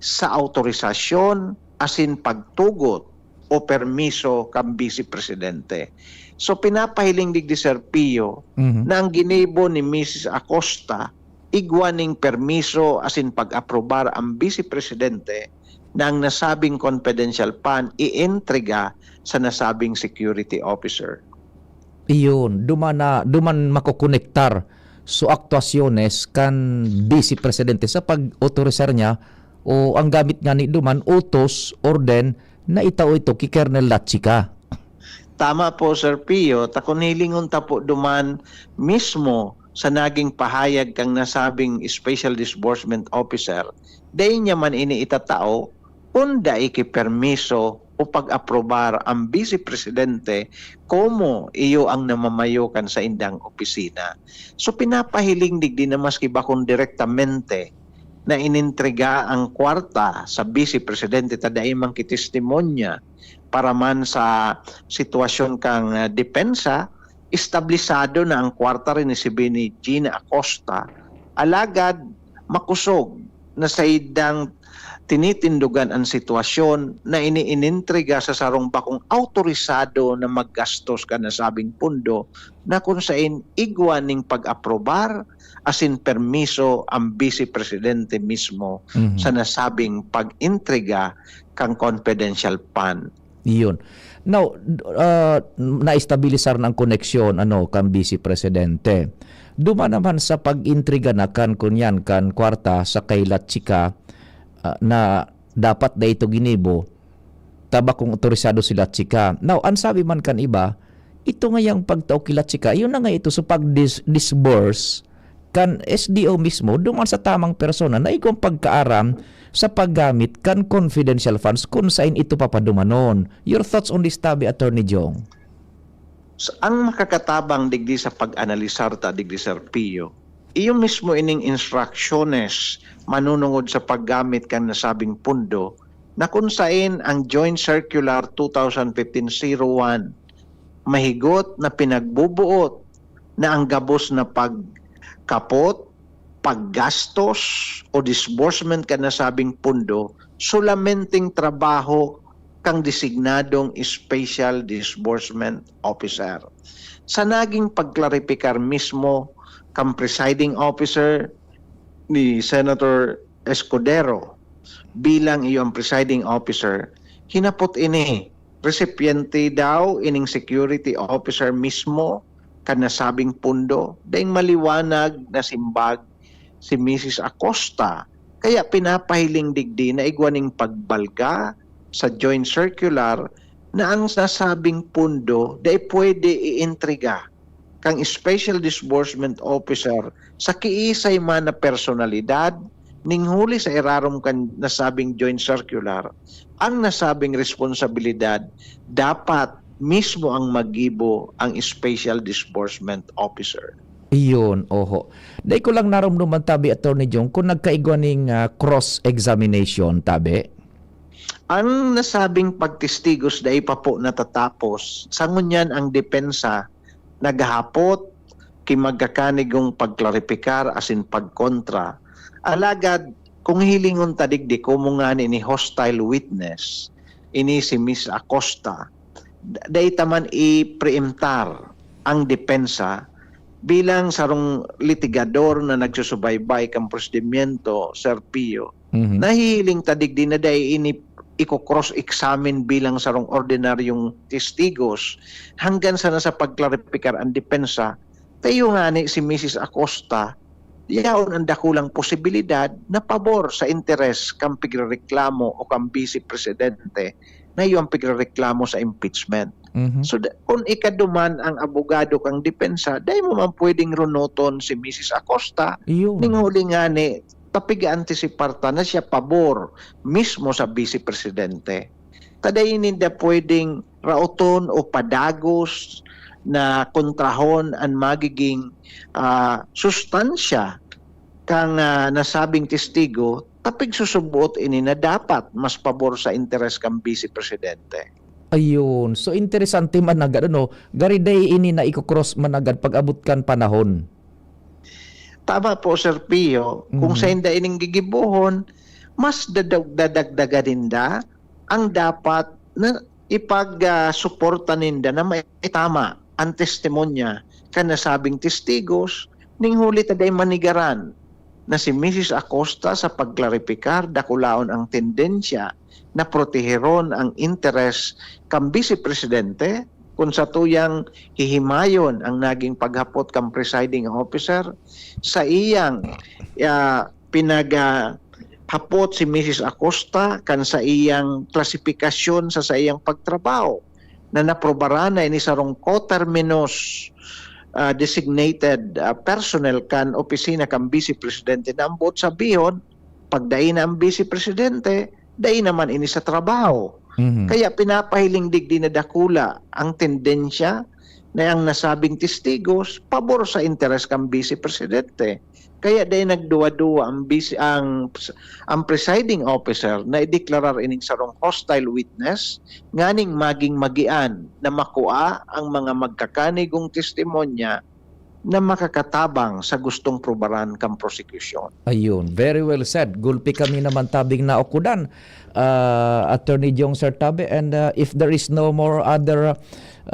sa autorisasyon asin pagtugot o permiso kan Bise Presidente. So, pinapahiling digdi, Sir Pio, Mhm. na ang ginibo ni Misis Acosta igwa ning permiso asin pag-aprobar ang Bise Presidente na ang nasabing confidential fund ientrega sa nasabing security officer. Iyon, duman na, duman makokonektar so aktuasyones kan Bise Presidente sa pag-otorisar niya o ang gamit ngani duman, utos, orden, na itao ito ki Colonel Lachica. Tama po, Sir Pio. Ta kun hilingon ta po duman mismo sa naging pahayag kan nasabing special disbursement officer, dai niya man ini itatao kun dai ki permiso o pag-aprobar ang Bise Presidente komo iyo ang namamayo kan saindang opisina. So, pinapahiling digdi na maski bakong direktamente na inentrega ang kwarta sa Bise Presidente ta dai man ki testimonya para man sa sitwasyon kan, ah, depensa, establisado na ang kwarta rinisibi ni Gina Acosta. Alagad makosog na saindang tinitindogan an sitwasyon na ini inintriga sa sarong bakong awtorisado na maggastos kan nasabing pondo na kun sain igwa ning pag-aprobar asin permiso ang Bise Presidente mismo Mhm. sa nasabing pag-intriga kan confidential fund. Iyon. Now, d-, ah, naestabilisar na ang koneksyon, ano, kan Bise Presidente. Duman naman sa pag-intriga na kan, kunyan, kan kwarta sa kay Lachica, ah, na dapat dai ito ginibo, ta bakong otorisado si Lachica. Now, ang sabi man kan iba, ito ngayang pagtao ki Lachica, yun na nga ito, so pag dis-, disburse kan S D O mismo, duman sa tamang persona na igwang pagkaaram sa paggamit kan confidential funds kun sain ito papadumanon. Your thoughts on this, tabi, Attorney Jong? Sa, ang makakatabang digdi sa pag-analisar ta digdi, Sir Pio, iyo mismo ining instrucciones manunungod sa paggamit kan nasabing pondo na kun sain ang Joint Circular two thousand fifteen zero one mahigot na pinagbubuot na ang gabos na pagkapot, paggastos o disbursement kan nasabing pondo solamenteng trabaho kang designadong Special Disbursement Officer. Sa naging pagklaripikar mismo kan presiding officer ni Senator Escudero bilang iyo ang presiding officer, hinapot ini, resipiente daw ining security officer mismo kan nasabing pondo, daing maliwanag na simbag si Misis Acosta. Kaya pinapahiling digdi na igwa ning pagbalga sa Joint Circular na ang nasabing pondo dai pwede iintriga kan Special Disbursement Officer sa kiisay man na personalidad, ning huli sa irarom kan nasabing Joint Circular, ang nasabing responsabilidad dapat mismo ang maggibo ang Special Disbursement Officer. Iyon, oho. Dai ko lang narumduman, tabi, Attorney Jong, kung nagkaigwa ning, ah, cross-examination, tabi? Ang nasabing pagtestigos dai pa po natatapos. Sa ngunyan ang depensa naghahapot ki magkakanigong pagklaripikar asin pagkontra. Alagad kung hilingon ta digdi komo ngani ni hostile witness, ini si Miss Acosta, da-, dai ta man i-preemptar ang depensa bilang sarong litigador na nagsusubaybay kan prosedimyento, Sir Pio. Mhm. Nahihiling ta digdi na dai ini iko-cross-examine bilang sarong ordinaryong testigos, hanggang sana sa pagklaripikar ang depensa, ta iyo ngani si Misis Acosta, yaon ang dakulang posibilidad na pabor sa interes kan pigrereklamo o kan Bise Presidente na iyo ang pigrereklamo sa impeachment. Mhm. So, da-, kun ika duman ang abogado kan depensa, dai mo man pwedeng runoton si Misis Acosta, Iyo. ning huli ngani, ta pig-aantisipar ta na siya pabor mismo sa Bise Presidente. Ta dai ninda pwedeng raoton o padagos na kontrahon an magiging, ah, sustansya kan, ah, nasabing testigo, ta pigsusuboot ini na dapat mas pabor sa interes kan Bise Presidente. Ayun. So, interesante managad, ano? Gari dai ini na iko-cross managad pag-abot kan panahon. Tama po, Sir Pio. Kung Mhm. sainda ining gigibohon, mas dadag-, dadagdagan ninda ang dapat na ipag, ah, suporta ninda na maitama ang testimonya kan nasabing testigos, ning huli ta dai manigaran na si Misis Acosta sa pagklaripikar, dakulaon ang tendensya na proteheron ang interes kan Bise Presidente, kun satuyang hihimayon ang naging paghapot kan presiding officer sa iyang, ah, pinag, ah, hapot si Misis Acosta kan sa iyang klasipikasyon sa, sa iyang pagtrabaho na naprobaran na ini sarong coterminous, ah, designated, ah, personnel kan opisina kan Bise Presidente na ang boot sabihon, pag dai na ang Bise Presidente, dai naman ini sa trabaho. Mhm. Kaya pinapahiling digdi na dakula ang tendensya na ang nasabing testigos pabor sa interes kan Bise Presidente. Kaya dai nagduwa-duwa ang bisi-, ang, ang presiding officer na ideklarar ining sarong hostile witness nganing maging magian na makua ang mga magkakanigong testimonya na makakatabang sa gustong prubaran kan prosekusyon. Ayun, very well said. Gulpi kami naman tabing naukudan, uh, Attorney Jong Sir Tabe, and uh, if there is no more other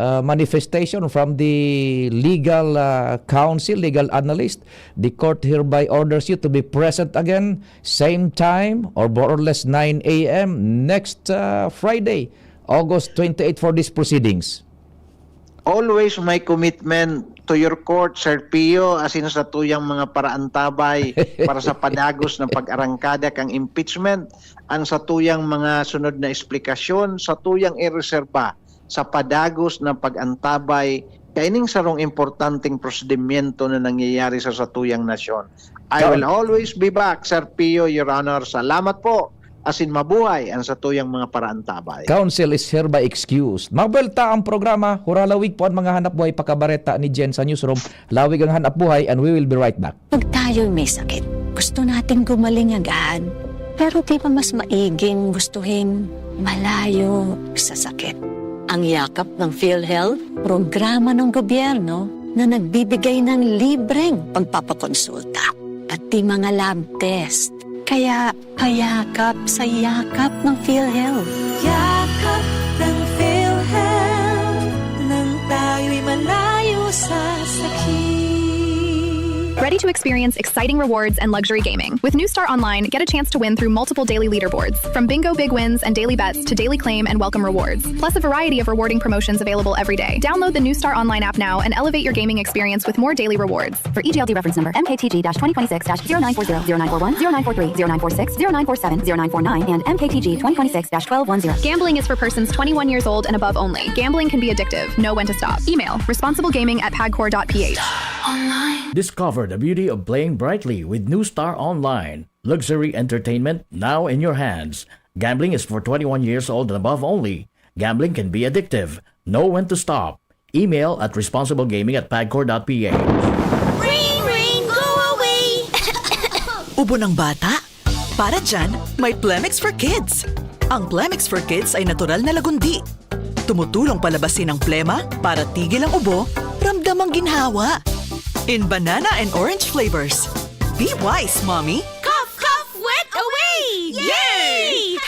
uh, manifestation from the legal uh, counsel, legal analyst, the court hereby orders you to be present again, same time or more or less nine a.m. next uh, Friday, August twenty-eight, for these proceedings. Always my commitment to your court, Sir Pio, asin sa tuyang mga paraantabay para sa padagos na pag-arangkada kang impeachment, ang sa tuyang mga sunod na eksplikasyon, sa tuyang ireserba sa padagos na pag-antabay kaining sarong importanteng prosedimyento na nangyayari sa satuyang nasyon. I will always be back, Sir Pio, Your Honor. Salamat po. Asin mabuhay ang satuyang mga paraantabay. Counsel is hereby excused. Mabuelta ang programa, hura lawig po ang mga hanap buhay pakabareta ni Jen sa newsroom. Lawig ang hanap buhay and we will be right back. Pag tayo'y may sakit, gusto nating gumaling agad. Pero di ba mas maiging gustuhin malayo sa sakit? Ang Yakap ng PhilHealth, programa ng gobyerno na nagbibigay ng libreng pagpapakonsulta, pati mga lab test. Kaya payakap sa Yakap ng PhilHealth. Yakap ng PhilHealth, nang tayo'y malayo sa sakit. Ready to experience exciting rewards and luxury gaming? With New Star Online, get a chance to win through multiple daily leaderboards, from bingo big wins and daily bets to daily claim and welcome rewards, plus a variety of rewarding promotions available every day. Download the New Star Online app now and elevate your gaming experience with more daily rewards. For E G L D reference number M K T G twenty twenty-six dash zero nine four zero, zero nine four one, zero nine four three, zero nine four six, zero nine four seven, zero nine four nine, and M K T G twenty twenty-six dash twelve one zero. Gambling is for persons twenty-one years old and above only. Gambling can be addictive. Know when to stop. Email responsiblegaming at pagcor dot ph. Discover the beauty of playing brightly with New Star Online. Luxury entertainment now in your hands. Gambling is for twenty-one years old and above only. Gambling can be addictive. Know when to stop. Email at responsiblegaming at pagcor dot ph. Ring, ring, go away! Ubo ng bata? Para dyan, may Plemex for Kids. Ang Plemex for Kids ay natural na lagundi. Tumutulong palabasin ang plema para tigil ang ubo, ramdam ang ginhawa. In banana and orange flavors. Be wise, mommy! Cough, cough, wet away! Yay!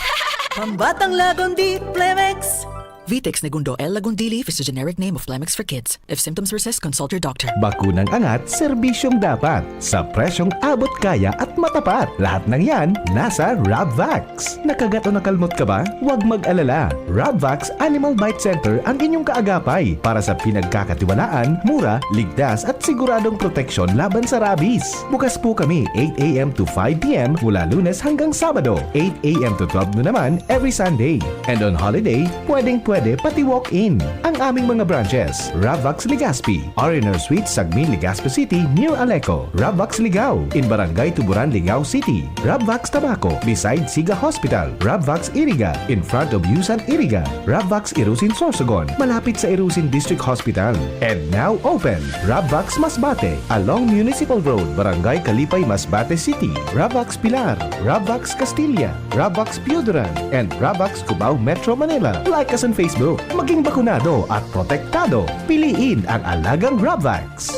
Pambatang lagundi, Plemex! Vitex Negundo L. Lagundili is the generic name of Plemex for Kids. If symptoms persist, consult your doctor. Bakunang angat, serbisyong dapat. Sa presyong abot kaya at matapat. Lahat ng yan, nasa Rabvax. Nakagat o nakalmot ka ba? Huwag mag-alala. Rabvax Animal Bite Center ang inyong kaagapay para sa pinagkakatiwalaan, mura, ligtas at siguradong proteksyon laban sa rabies. Bukas po kami eight a.m. to five p.m. mula Lunes hanggang Sabado, eight a.m. to twelve noon naman every Sunday. And on holiday, pwedeng-pwede pati walk-in. Ang aming mga branches, Rabvax Legazpi, R and R Suite, Sagmin, Legazpi City, near Aleco, Rabvax Ligao, in Barangay Tuburan, Ligao City, Rabvax Tabaco, beside Siga Hospital, Rabvax Iriga, in front of Yusan Iriga, Rabvax Irusin Sorsogon, malapit sa Irusin District Hospital. And now open, Rabvax Masbate, along Municipal Road, Barangay Kalipay, Masbate City, Rabvax Pilar, Rabvax Castilla, Rabvax Pioduran, and Rabvax Cubao, Metro Manila. Like us on Facebook. Maging bakunado at protektado. Piliin ang alagang Rabvax.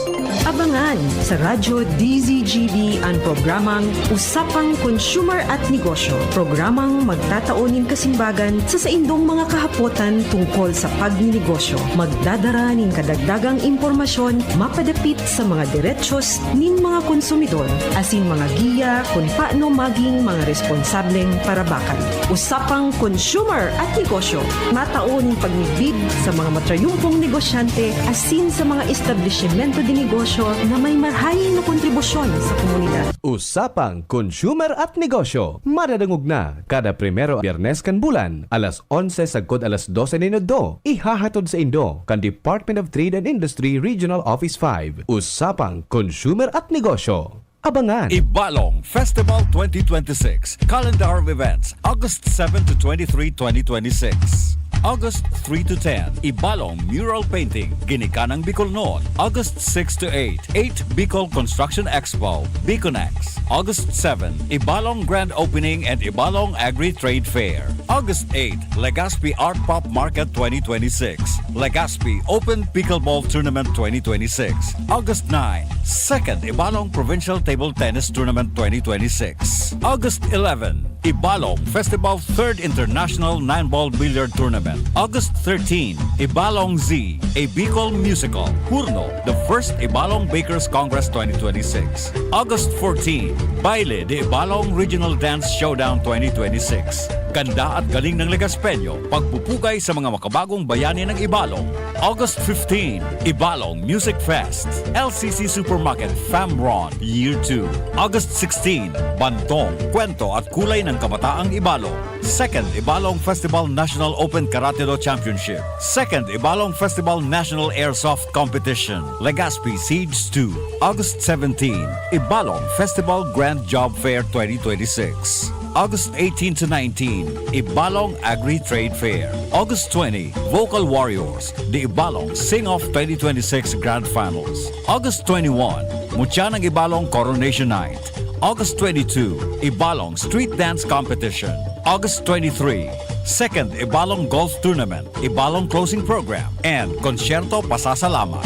Abangan sa Radyo D Z G B ang programang Usapang Consumer at Negosyo. Programang magtatao nin kasimbagan sa saindong mga kahapotan tungkol sa pagninegosyo. Magdadara nin kadagdagang impormasyon mapadapit sa mga derechos nin mga konsumidor asin mga giya kun paano maging mga responsableng parabakan. Usapang Consumer at Negosyo, matao nin pagmidbid sa mga matrayumpong negosyante asin sa mga establisimento de negosyo na may marahay na kontribusyon sa komunidad. Usapang Consumer at Negosyo, madadangog na kada primero Biyernes kan bulan, alas onse sagkod alas dose nin udto. Ihahatod saindo kan Department of Trade and Industry Regional Office five. Usapang Consumer at Negosyo. Abangan! Ibalong Festival twenty twenty-six, Calendar of Events, August seven to twenty-three, twenty twenty-six. August three to ten, Ibalong Mural Painting, Ginikanang Bicolnon. August six to eight, eight Bicol Construction Expo, Biconex. August seven, Ibalong Grand Opening and Ibalong Agri-Trade Fair. August eight, Legazpi Art Pop Market twenty twenty-six, Legazpi Open Pickleball Tournament twenty twenty-six. August nine, Second Ibalong Provincial Table Tennis Tournament twenty twenty-six. August eleven, Ibalong Festival Third International Nine Ball Billiard Tournament. August thirteen, Ibalong Z, a Bicol musical, Hurno, the first Ibalong Bakers Congress twenty twenty-six. August fourteen, Baile de Ibalong Regional Dance Showdown twenty twenty-six. Ganda at galing ng Legaspeño, pagpupugay sa mga makabagong bayani ng Ibalong. August fifteen, Ibalong Music Fest, L C C Supermarket, Famron, Year two. August sixteen, Bantong, Kwento at Kulay ng Kabataang Ibalong. Second Ibalong Festival National Open Karate Do Championship. Second Ibalong Festival National Airsoft Competition, Legazpi Siege two. August seventeen, Ibalong Festival Grand Job Fair twenty twenty-six. August eighteen to nineteen, Ibalong Agri-Trade Fair. August twenty, Vocal Warriors, the Ibalong Sing-Off twenty twenty-six Grand Finals. August twenty-one, Mutya ng Ibalong Coronation Night. August twenty-two, Ibalong Street Dance Competition. August twenty-three, Second Ibalong Golf Tournament, Ibalong Closing Program, and Konsyerto Pasasalamat.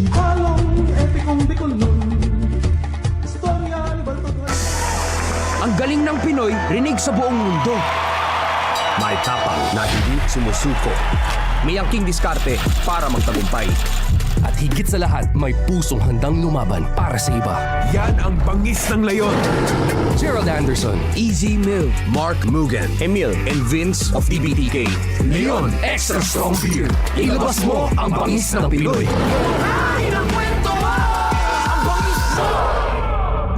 Ibalong epikong Bicolnon. Istorya ni Balbatuan. Ang galing ng Pinoy, rinig sa buong mundo. May tapang na hindi sumusuko. May angking diskarte para magtagumpay. At higit sa lahat, may pusong handang lumaban para sa iba. Yan ang bangis ng leon. Gerald Anderson, Easy Mill, Mark Mugen, Emil, and Vince of T B T K. Leon Extra Strong Beer. Ilabas mo ang bangis ng Pinoy.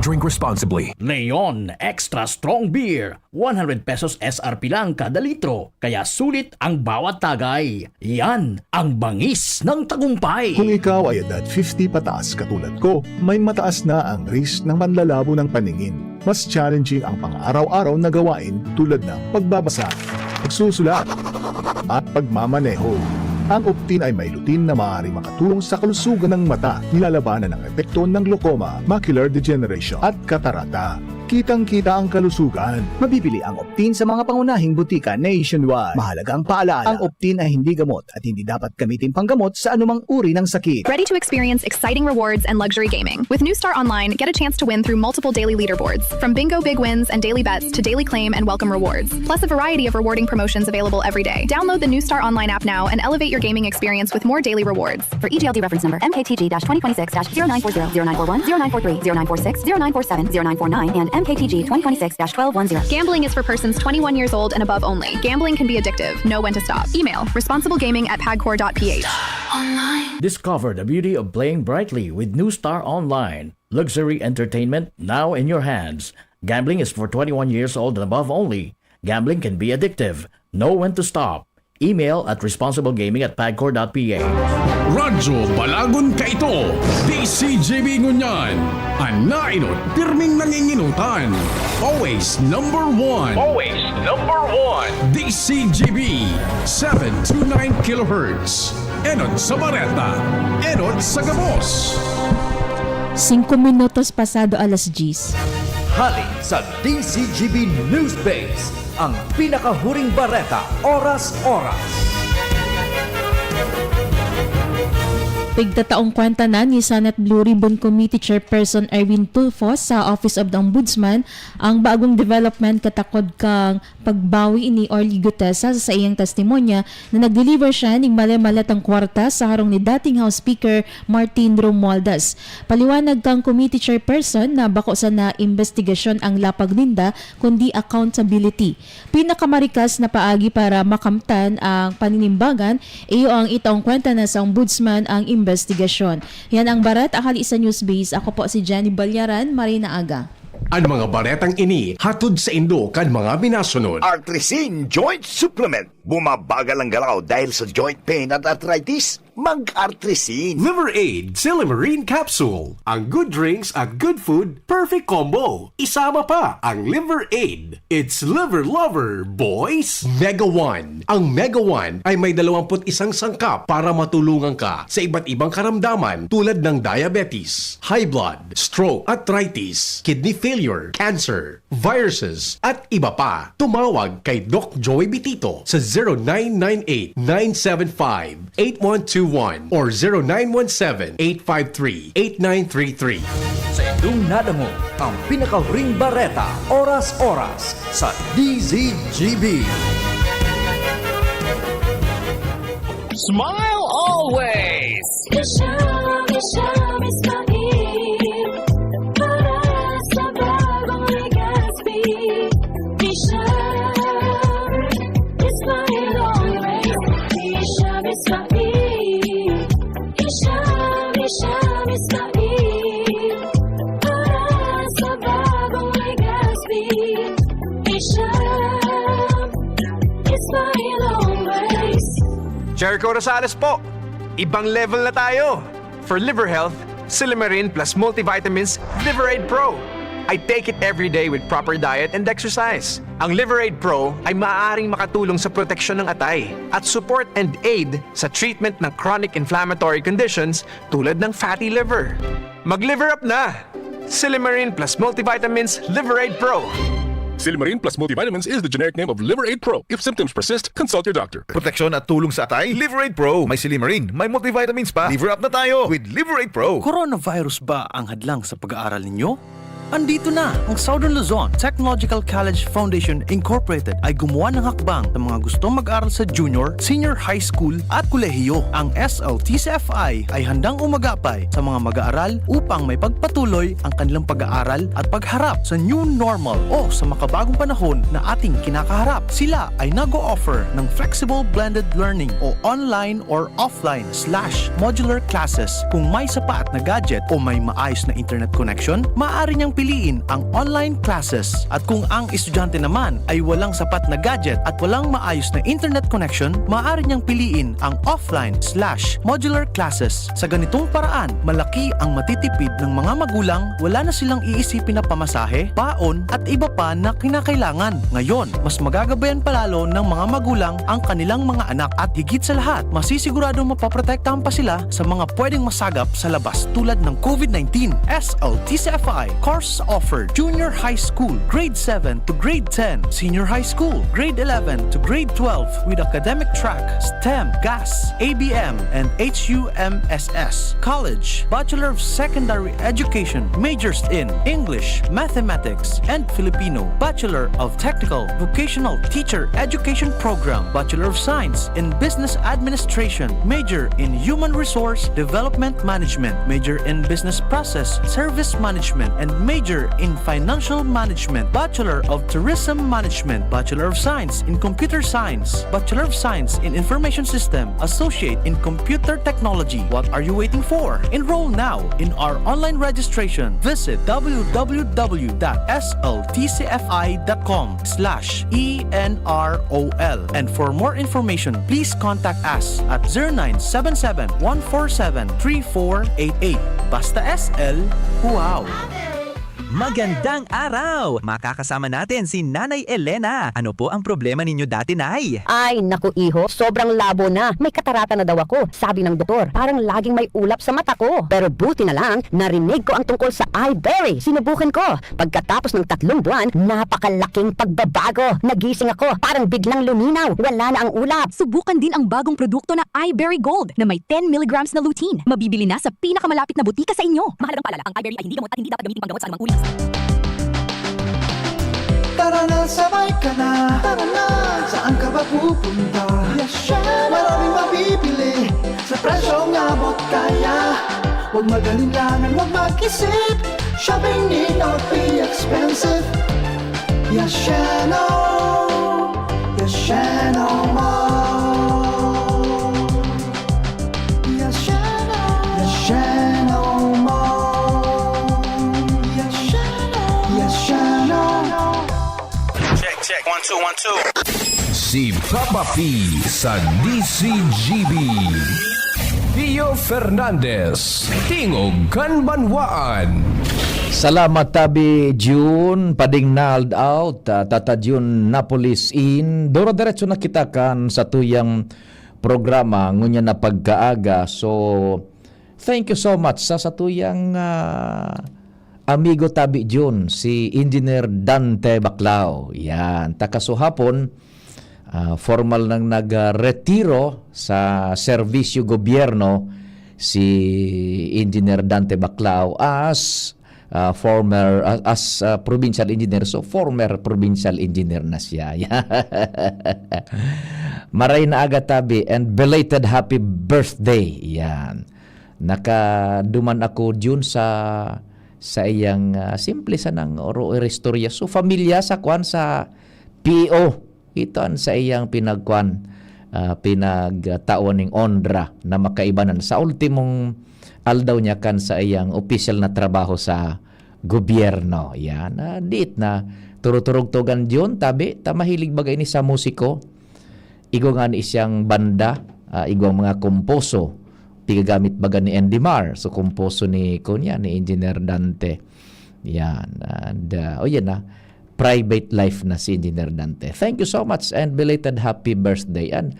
Drink responsibly. Leon Extra Strong Beer. One hundred pesos S R P lang kada litro, kaya sulit ang bawat tagay. Yan ang bangis ng tagumpay. Kung ikaw ay edad fifty pataas katulad ko, may mataas na ang risk ng panlalabo ng paningin. Mas challenging ang pang-araw-araw na gawain tulad ng pagbabasa, pagsusulat, at pagmamaneho. Ang Optin ay may lutein na maaaring makatulong sa kalusugan ng mata, nilalabanan ang epekto ng glaucoma, macular degeneration, at katarata. Kitang-kita ang kalusugan. Mabibili ang Optin sa mga pangunahing butika nationwide. Mahalagang paalaala, ang Optin ay hindi gamot at hindi dapat gamitin panggamot sa anumang uri ng sakit. Ready to experience exciting rewards and luxury gaming? With New Star Online, get a chance to win through multiple daily leaderboards, from bingo big wins and daily bets to daily claim and welcome rewards, plus a variety of rewarding promotions available every day. Download the New Star Online app now and elevate your gaming experience with more daily rewards. For E G L D reference number, M K T G dash twenty twenty-six dash zero nine four zero, zero nine four one, zero nine four three, zero nine four six, zero nine four seven, zero nine four nine, and M K T G twenty twenty-six dash twelve one zero. Gambling is for persons twenty-one years old and above only. Gambling can be addictive. Know when to stop. Email responsiblegaming at pagcor dot P H. Discover the beauty of playing brightly with New Star Online. Luxury entertainment now in your hands. Gambling is for twenty-one years old and above only. Gambling can be addictive. Know when to stop. Email at responsiblegaming at pagcor dot P H. Radyo Balagon kaito, D C G B ngunyan. An naenot, pirming nanginginutan. Always number one. Always number one. D C G B, seven two nine kilohertz. Enot sa bareta, enot sa gabos. Singko minutos pasado alas diyes. Hali sa D C G B News Base, ang pinakahuring bareta, oras-oras. Pigtataong kwenta na ni Senate Blue Ribbon Committee Chairperson Erwin Tulfo sa Office of the Ombudsman ang bagong development katakod kan pagbawi ni Orly Gutesa sa saiyang testimonya na nag-deliver siya nin mali-malatang kwarta sa harong ni dating House Speaker Martin Romualdez. Paliwanag kan committee chairperson na bako sana imbestigasyon ang lapag ninda, kundi accountability. Pinakamarikas na paagi para makamtan ang paninimbagan, iyo ang itaong kwenta na sa Ombudsman ang imbestigasyon. Yan ang Bareta hali sa Newsbase. Ako po si Jenny Balyaran. Maray na aga. An mga baretang ini hatod saindo kan mga minasunod. Artrisin Joint Supplement. Bumabagal ang galaw dahil sa joint pain at arthritis? Mag-Artrisin. Liver Aid Silymarin Capsule. Ang good drinks at good food, perfect combo. Isama pa ang Liver Aid. It's Liver Lover, boys! Mega One. Ang Mega One ay may dalawampu't isang sangkap para matulungan ka sa iba't ibang karamdaman tulad ng diabetes, high blood, stroke, arthritis, kidney failure, cancer, viruses, at iba pa. Tumawag kay Doc Joey Bitito sa zero nine nine eight, nine seven five, eight one two one or zero nine one seven, eight five three, eight nine three three. Sa indong nadangog ang pinakahuring bareta, oras-oras sa D Z G B. Smile always! Isha, Isha, Ismail. Para sa bagong Legazpi. Isha, Ismail always. Isha, Ismail. Isha, Isha, Ismail. Para sa bagong Legazpi. Isha, Ismail always. Jericho Rosales po! Ibang level na tayo! For liver health, Silymarin plus multivitamins Liver Aid Pro. I take it every day with proper diet and exercise. Ang Liver Aid Pro ay maaaring makatulong sa proteksyon ng atay at support and aid sa treatment ng chronic inflammatory conditions tulad ng fatty liver. Mag-liver up na! Silymarin plus multivitamins Liver Aid Pro. Silymarin plus multivitamins is the generic name of Liver Aid Pro. If symptoms persist, consult your doctor. Proteksyon at tulong sa atay, Liver Aid Pro. May silymarin, may multivitamins pa. Liver up na tayo with Liver Aid Pro. Coronavirus ba ang hadlang sa pag-aaral ninyo? Andito na! Ang Southern Luzon Technological College Foundation Incorporated ay gumawa ng hakbang sa mga gustong mag-aral sa junior, senior high school at kolehiyo. Ang S L T C F I ay handang umagapay sa mga mag-aaral upang maipagpatuloy ang kanilang pag-aaral at pagharap sa new normal o sa makabagong panahon na ating kinakaharap. Sila ay nag-o-offer ng flexible blended learning o online or offline slash modular classes. Kung may sapat na gadget o may maayos na internet connection, maaari niyang piliin ang online classes. At kung ang estudyante naman ay walang sapat na gadget at walang maayos na internet connection, maaari niyang piliin ang offline slash modular classes. Sa ganitong paraan, malaki ang matitipid ng mga magulang, wala na silang iisipin na pamasahe, baon, at iba pa na kinakailangan. Ngayon, mas magagabayan pa lalo ng mga magulang ang kanilang mga anak at higit sa lahat, masisiguradong mapoprotektahan pa sila sa mga pwedeng masagap sa labas tulad ng COVID nineteen. S L T C F I course offered: junior high school, grade seven to grade ten, senior high school, grade eleven to grade twelve, with academic track STEM, GAS, A B M, and H U M S S. College, Bachelor of Secondary Education, majors in English, Mathematics, and Filipino, Bachelor of Technical Vocational Teacher Education Program, Bachelor of Science in Business Administration, major in Human Resource Development Management, major in Business Process Service Management, and major in Financial Management, Bachelor of Tourism Management, Bachelor of Science in Computer Science, Bachelor of Science in Information System, Associate in Computer Technology. What are you waiting for? Enroll now in our online registration. Visit w w w dot s l t c f i dot com slash e n r o l. And for more information, please contact us at zero nine seven seven, one four seven, three four eight eight. Basta S L, wow! Magandang araw! Makakasama natin si Nanay Elena. Ano po ang problema ninyo dati, Nay? Ay, naku, iho, sobrang labo na. May katarata na daw ako. Sabi ng doktor, parang laging may ulap sa mata ko. Pero buti na lang, narinig ko ang tungkol sa iBerry. Sinubukan ko. Pagkatapos ng tatlong buwan, napakalaking pagbabago. Nagising ako, parang biglang luminaw. Wala na ang ulap. Subukan din ang bagong produkto na iBerry Gold na may ten milligrams na lutein. Mabibili na sa pinakamalapit na butika sa inyo. Mahalagang paalala, ang iBerry ay hindi gamot at hindi dapat gamitin panggamot sa anumang uri ng sakit. Tara na, sabay ka na. Tara na. Saan ka ba pupunta? Yes, syempre. Maraming mabibili sa presyong abot kaya. Huwag mag-alinlangan, huwag mag-isip. Shopping need not be expensive. Yes, Sheno. Yes, Sheno Mall. Yes, Sheno. Yes, Sheno Mall. Yes, Sheno. Yes, two one two. Si Papa P sa D C G B. Pio Fernandez, Tingog kan Banwaan. Salamat, Tabi Jun. Pading na out, ah, Tata Jun Napolis in. Duro-diretso na kita kan sa tuyang programa, ngunyan na pagkaaga. So, thank you so much sa satuyang, ah, amigo Tabi Jun, si Engineer Dante Baclao. Yan, takasuhapon, ah, formal nang nagretiro sa serbisyo gobyerno si Engineer Dante Baclao as, ah, former, as, as, ah, provincial engineer. So, former provincial engineer na siya. Maray na aga, Tabi, and belated happy birthday. Yan. Nakaduman ako, Jun, sa, sa iyang, ah, simple sanang oro-, istorya. So, familia sa kwan, sa P E O. Ito an sa iyang pinagkwan, ah, pinagtawan ning onra na makaibanan sa ultimong aldaw niya kan sa iyang opisyal na trabaho sa gobyerno. Yan, ah, diit na turuturog-tugan, Jun, Tabi, ta mahilig baga ini sa musiko. Igwa ngani siyang banda, ah, igwang mga komposo, pigagamit baga ni Andy Mar. So, komposo ni, kunya, ni Engineer Dante. Yan, and, ah, oh, yan na. Private life na si Engineer Dante. Thank you so much and belated happy birthday. And,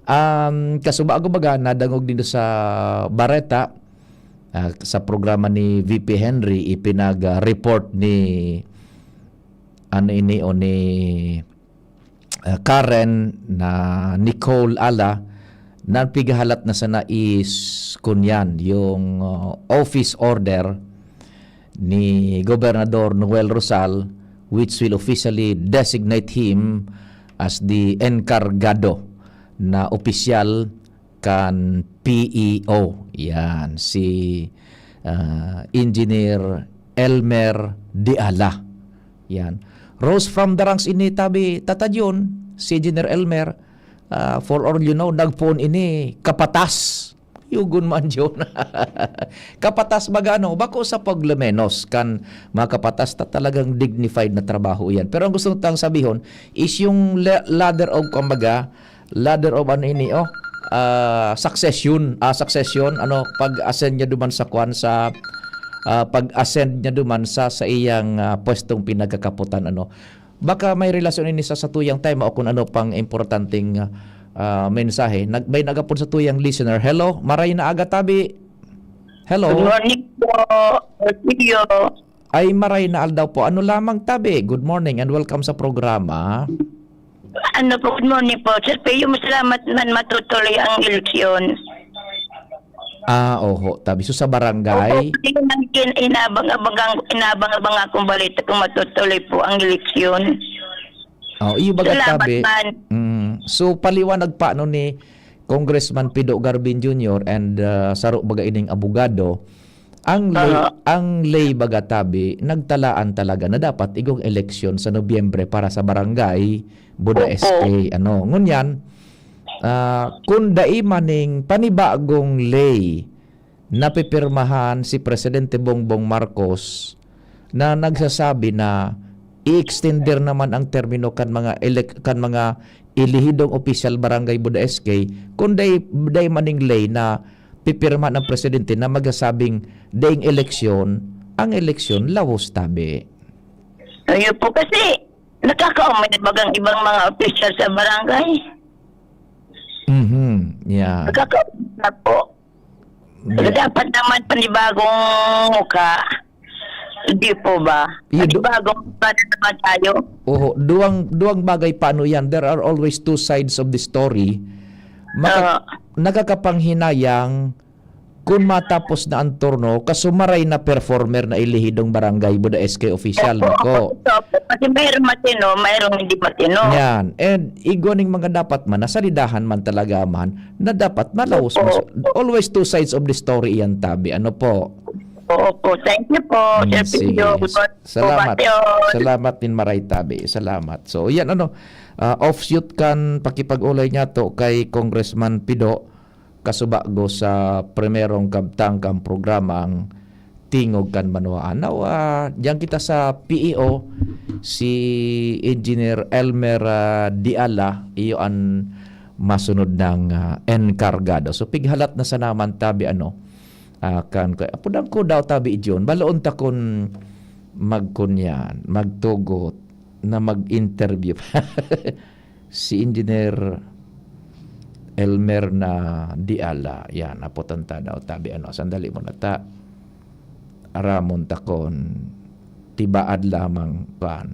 um, kasubago baga, nadangog din sa bareta, ah, sa programa ni V P Henry, ipinag-report ni, ano ini, o ni, ah, Karen na Nicole Ala, na pigahalat na sana is kunyan, yung, ah, office order ni Gobernador Noel Rosal, which will officially designate him as the encargado na opisyal kan P E O. Yan, si, ah, Engineer Elmer De Ala. Yan. Rose from Darangs ini, Tabi, Tata Jun, si Engineer Elmer, ah, for all you know, nagpoon ini kapatas. Yugon man, Jun. Kapatas baga, ano, bako sa paglemenos kan mga kapatas ta talagang dignified na trabaho yan. Pero ang gusto tang sabihon is yung le-, ladder of, kumbaga, ladder of ano ini, oh, ah, succession, ah, succession, ano, pag-ascend niya duman sa kwan, sa, ah, pag-ascend niya duman sa, sa iyang, ah, pwestong pinagkakapotan, ano. Baka may relasyon ini sa satuyang tema o kung ano pang importanteng, ah, mensahe. Nag-, may nagapon sa tuyang listener. Hello, maray na aga, Tabi. Hello. Good morning po, Sir Pio. Ay, maray na aldaw po. Ano lamang, Tabi? Good morning and welcome sa programa. Ano po, good morning po. Sir Pio, masalamat man matutuloy ang eleksyon. Ah, oho, Tabi. So, sa barangay? Opo, yun ang kin-, inabang-abang, inabang-abang akong balita kung matutuloy po ang eleksyon. Oh, iyo baga, Salamat Tabi. man. Mm. So, paliwanag pa, ano, ni Congressman Pido Garbin Junior and, ah, saro baga ining abogado, ang lay, Oo. ang lay baga, Tabi, nagtalaan talaga na dapat igong eleksyon sa Nobyembre para sa barangay, Buda Opo. S K, ano. Ngunyan, ah, kung dai maning panibagong lay na pipirmahan si Presidente Bongbong Marcos na nagsasabi na i-extender naman ang termino kan mga elek-, kan mga elehidong opisyal barangay Buda S K, kung dai, dai maning lay na pipirmahan ng presidente na magsasabing daing eleksyon, ang eleksyon, lawos, Tabi. Ayun po, kasi nakakaumay na bagang ibang mga opisyal sa barangay. Mhm, yeah. Nakakaumay na po. Yeah. Dapat naman panibagong mukha. Hindi po ba? Iyo, do- Panibagong mukha na naman tayo. Oho, duwang, duwang bagay pa, ano yan. There are always two sides of the story. Maka-, Oo. Nakakapanghinayang kung matapos na ang turno, kasumaray na performer na elehidong barangay Buda S K official, Opo, nako. opo, opo. Kasi mayroong matino, mayroong hindi matino. Yan. And igwa ning mga dapat man, nasalidahan man talaga man, na dapat malawos Opo. mas-, always two sides of the story yan, Tabi. Ano po? Opo. Thank you po, Mm, Sir sige. Pio. Good morning po, Salamat. Batyon. Salamat din, Maray Tabi. Salamat. So, yan, ano, ah, offshoot kan pakipag-ulay niya to kay Congressman Pido, kasubago sa primerong kabtang kan programang tingog kan banwaan. Now, ah, diyan kita sa P E O, si Engineer Elmer, ah, Diala, iyo an masunod nang, ah, enkargado. So, pighalat na sana man tabi, ano, ah, kan, apudan ko daw tabi, John, baloon ta kun magkunyan, magtugot, na mag-interview. Si Engineer Elmer na Diala, yan, aputan ta daw, tabi, ano, sandali muna ta. Aramon ta kon tibaad lamang, kuan.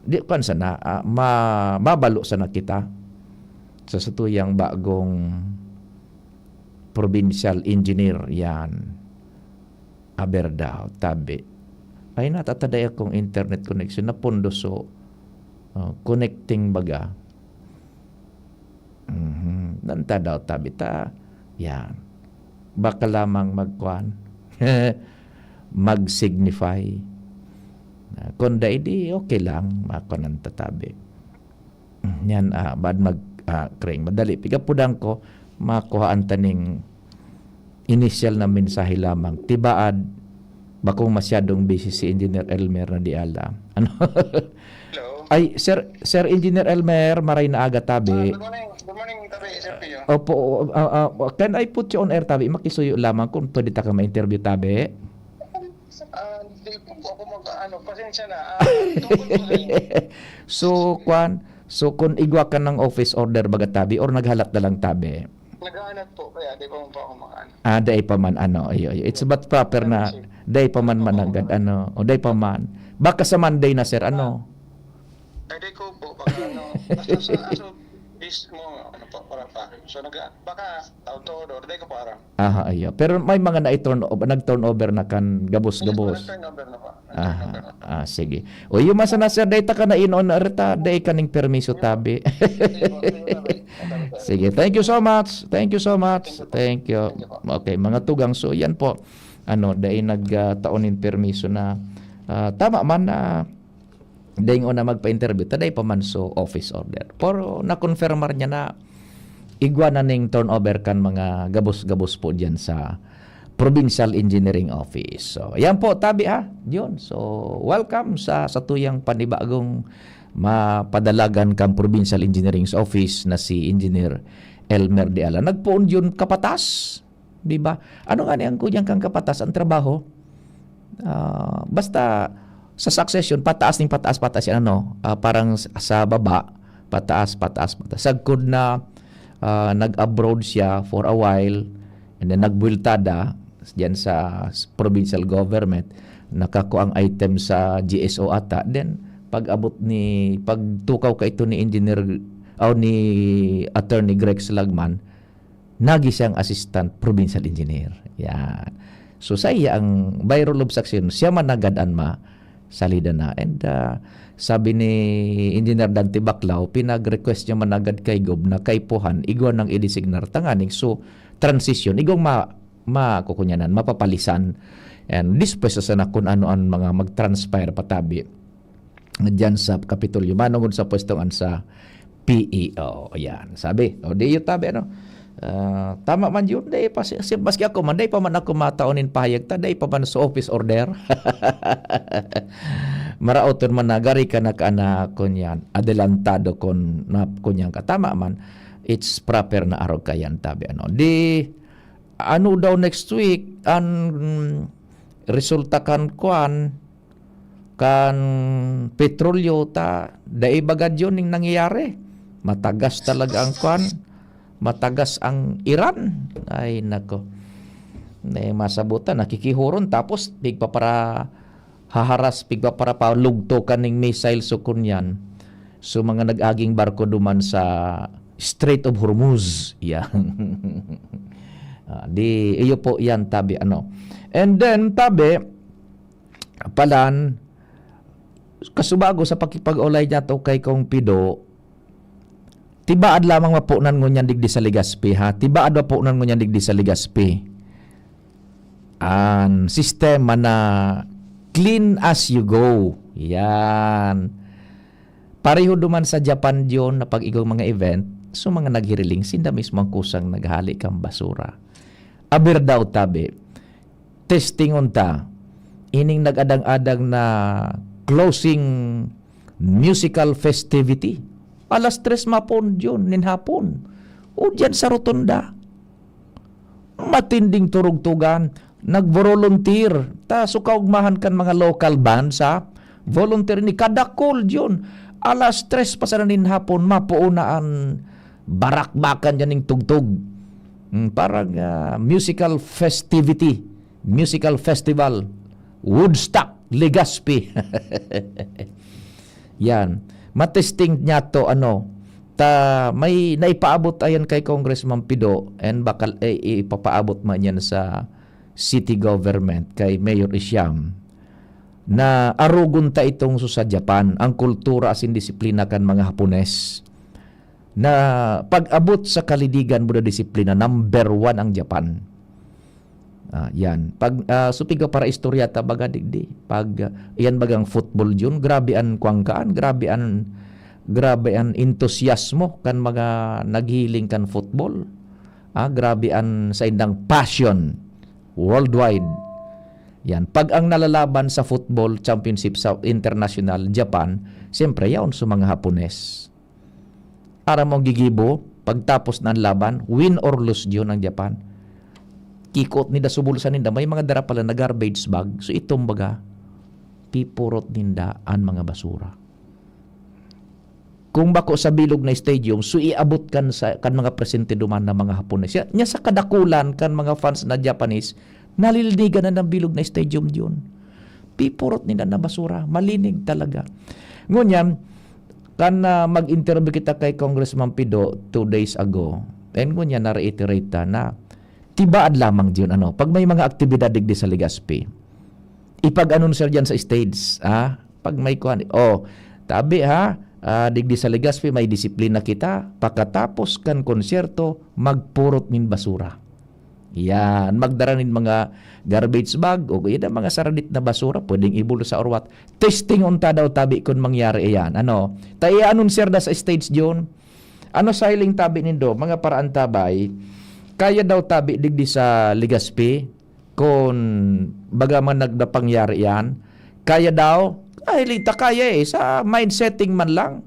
Di, kuan sana, ah, ma-, mabalo sana kita sa satuyang bagong provincial engineer, yan. Aber daw, tabi. Ay, natataday akong internet connection na pondo, so, oh, connecting baga. Mhm. Nanta daw, tabi ta. Yan. Baka lamang magkuan. Mag-signify. Ah, kung dai, di okay lang. Makuan ang tatabi. Yan, ah, bad mag, ah, kring. Madali. Pigapudan ko, makuhaan ta ning initial na mensahe lamang. Tibaad, bakong masyadong busy si Engineer Elmer na Diala. Ano? Hello. Ay, Sir, Sir Engineer Elmer, maray na aga, Ah, tabi. good morning. Good morning, Tabi Sir Pio. Opo, ah, ah, can I put you on air, tabi? Makisuyo lamang kung pwede ta ka ma-interview, tabi. Ah, hindi po, po ako mag-ano, pasensya na. Ah, tungkol po sa inyo. So, kwan, so kung igwa ka ng office order, baga, tabi, or naghalat na lang, tabi? Naghahanap po, kaya di pa po ako makaano. Ah, dai pa man, ano, iyo, iyo. It's but proper na, dai pa man mananggad, ano, o dai pa man. Baka sa Monday na, sir, ano? Ay, di ko po, baka ano, basta sa aso, is mo, ano po, para pa. So, nag, baka, taon-taon, or di ko pa aram. Aha, iyo. Pero may mga na-turn over, nag-turnover na kan gabos-gabos. Turnover na po. Aha, ah, sige. O, iyo man sana, sir, dai ta ka na inon, areta, dai ka ning permiso, tabi. Sige, thank you so much. Thank you so much. Thank you. Okay, mga tugang. So, yan po. Ano, dai nagtaon nin permiso na, ah, tama man na dai ngona magpa-interview, ta dai pa man so office order. Pero na-confirmar niya na igwa na ning turnover kan mga gabos-gabos po diyan sa Provincial Engineering Office. So, yan po, tabi ha, yun. So, welcome sa satuyang panibagong mapadalagan kan Provincial Engineering Office na si Engineer Elmer Diala. Nagpoon yun kapatas, di ba? Ano nga ni ang kunyang kang kapatas, ang trabaho? Ah, basta sa succession, pataas ning pataas, pataas yan, ano? Ah, parang s-, sa baba, pataas, pataas, pataas. Sagkod na, ah, nag-abroad siya for a while, and then nagbuweltada diyan sa s-, provincial government, nakakuha ang item sa G S O ata. Then, pag-abot ni, pagtukaw ka ito ni Engineer, o ni Attorney Greg Slagman, nagi siyang assistant provincial engineer. Yan. So, sa iya ang viral of succession, siya man nanggad an ma-, salida na. And, ah, sabi ni Engineer Dante Baclao, pinag-request niya man nanggad kay Gob na kaipuhan, igwa nang i-designar tanganing so, transition, igwang ma-, makukunyanan, mapapalisan. And despues sa sana kung ano ang mga mag-transpire patabi diyan sa Kapitolyo, manungod sa pwestong an sa P E O. Ayan, sabi. O, di yun tabi, ano? Ah, tama man yun, dai pa si, si, maski ako man, dai pa man ako matao nin pahayag ta, dai pa man sa office order. Maraot man na, gari ka na ka na, kunyan, adelantado kun, na, kunyan ka. Tama man, it's proper na arog ka yan, tabi, ano. Di, ano daw next week, an, resulta kan kwan, kan petrolyo ta, dai bagad yun ning nangyayari. Matagas talaga ang kwan, matagas ang Iran. Ay, nako. May masabutan, nakikihuron, tapos pigpapara-, haharas, pigpaparapalugto kaning missile so kunyan. So, mga nag-aging barko duman sa Strait of Hormuz. Yan. Ah, di, iyo po yan, tabi, ano. And then, tabi, palan, kasubago sa pakipag-ulay niya to kay Kong Pido, tibaad lamang mapunan ngunyan digdi sa Legazpi, ha? Tibaad mapunan ngunyan digdi sa Legazpi. An sistema na clean as you go. Yan. Pareho duman sa Japan diyon na pag igong mga event, so mga naghiriling, sinda mismo ang kusang naghali kang basura. Aber daw tabi, Testingon ta ining nag-adang-adang na closing musical festivity. Alas tres mapon yun, nin hapon. O diyan sa rotonda. Matinding turugtugan. Nag-volunteer. Ta, so kaugmahan kan mga local bands, ha? Volunteer ni kadakol yun. Alas tres pa sana nin hapon, mapuuna an barakbakan dyan ning tugtog. Mm, parang, ah, musical festivity, musical festival, Woodstock, Legazpi. Yan. Matesting niya to, ano, ta, may naipaabot ayan kay Congressman Pido, and baka, eh, ipapaabot man yan sa city government, kay Mayor Isyam, na arogon ta itong so sa Japan, ang kultura asin disiplina kan mga Hapones. Na pag-abot sa kalidigan mo na disiplina, number one ang Japan. Ah, yan. Pag, ah, so piga para istorya ta baga digdi. Pag, ah, yan bagang football yun, grabe an kwangkaan, grabe an, grabe an entusiasmo kan mga naghiling kan football. Ah, grabe an saindang passion worldwide. Yan. Pag ang nalalaban sa football championship sa international, Japan, siyempre, yaon sa mga Hapones. Aram mo ang gigibo, pagtapos na ang laban, win or lose yun ang Japan. Kikot ninda, subulsan ninda, may mga dara pala na garbage bag. So, itong baga, pipurot ninda ang mga basura. Kung bako sa bilog na stadium, so iabot kan sa, kan mga presente duman na mga Hapones. Ya, nya sa kadakulan kan mga fans na Japanese, nalilinigan na ng bilog na stadium diyon. Pipurot nila na basura, malinig talaga. Ngunyan, kan, ah, mag-interview kita kay Congressman Pido two days ago, and ngunyan na-reiterate ta na tibaad lamang diyon, ano, pag may mga aktibidad digdi sa Legazpi, ipag-anunsyo diyan sa stage, ah, pag may kuwan, oh, tabi ha, ah, digdi sa Legazpi may disiplina kita, pakatapos kan konsyerto, magpurot nin basura. Yan, magdara nin mga garbage bag o kaya na mga saradit na basura, pwedeng ibulos sa orwat. Testing unta daw tabi kun mangyari iyan. Ano? Ta i-anunsyo da sa stage diyon. Ano sa hiling tabi nindo, mga paraantabay? Kaya daw tabi digdi sa Legazpi, kun baga man nag-, napangyari iyan. Kaya daw, ah, hiling ta kaya eh, sa mind setting man lang.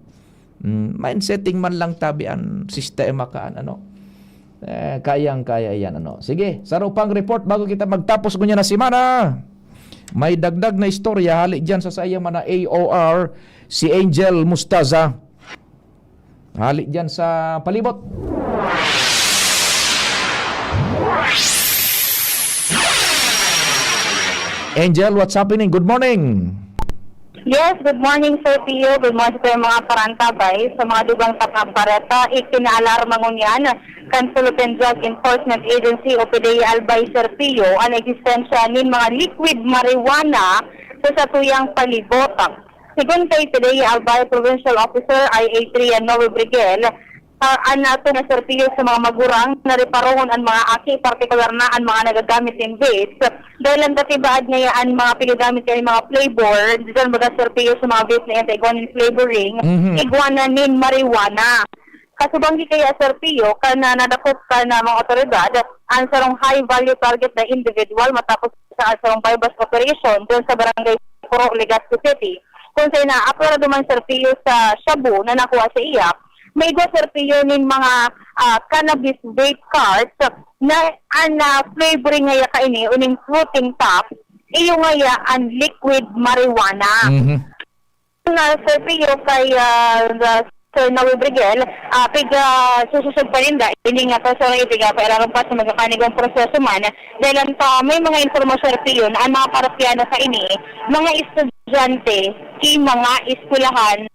Mm, mind setting man lang tabi an sistema kaan, ano. Eh, kayang-kaya iyan, ano. Sige, saro pang report bago kita magtapos ngunyan na semana. May dagdag na istorya, hali diyan sa saiyang mga A O R, si Angel Mustaza. Hali diyan sa palibot. Angel, what's happening? Good morning. Yes, good morning, Sir Pio. Good morning sa mga parantabay. Sa mga dugang ta nga bareta, ikinaalarma ngunyan kan Philippine Drug Enforcement Agency o PDEA Albay, Sir Pio, an eksistensya nin mga liquid marijuana sa satuyang palibot. Sigon kay PDEA Albay Provincial Officer I A three Noe Briguel, ah, an ato na serbisyo sa mga magurang na reparohon an mga aki, partikular na an mga nagagamit nin vapes, dahil an katibaad ngaya an mga pinagamit kaya mga flavor, diyan baga serbisyo sa mga vape na yan, ta igwa nin flavoring, Mhm. igwa na nin marijuana. Kasubang ki kaya, Sir Pio, kan, ah, nadakop kan, ah, mga otoridad an sarong high-value target na individual matapos sa sarong buy-bust operation dyan sa barangay Puro, Legazpi City, kung saan naapurado man, Sir Pio, sa shabu na nakuha sa iya, may igwa, Sir Pio, nin mga, ah, cannabis vape carts na an, ah, flavoring ngaya kaini o nin floating top, iyo ngaya an liquid marijuana. Mhm. Na, Sir Pio, kay, ah, the Sir Noe Briguel, ah, piga susosog pa ninda, ini nga personal, piga pairarom pa sa magkakanigong proseso man. Dahil ang pa, may mga impormasyon, Sir Pio, na ang mga parokyano sa ini, mga estudyante, ki mga eskwelahan,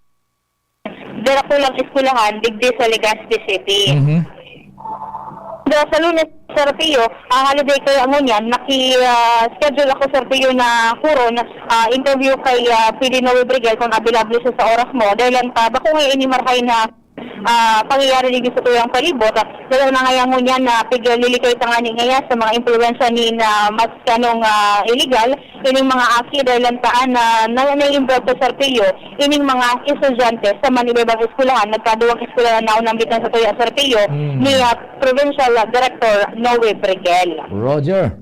darakulang eskwelahan, digdi sa Legazpi City. Mhm. Sa, sa Lunes, Sir Pio, ang holiday kaya ngunyan, naki, ah, schedule ako, Sir Pio, na huron, ah, interview kay, ah, P D Noe Briguel kung available siya sa oras mo. Dahil lang pa, bako ngayon ini marhay na, ah, pangyayari dito sa tuyang palibot. Ah, dahil na ngayon ngunyan na piglilikay sa ngani ngayon sa mga impluwensya ni na mas kanong, ah, illegal, ining mga aki dahil lang taan na, na, na-involve sa Sir Pio, ining mga estudyante sa Manila ibang eskwelahan, nagkaduwang eskwelahan na unang bitang sa tuya, Sir Pio, Mm. ni, ah, Provincial Director Noe Briguel. Roger.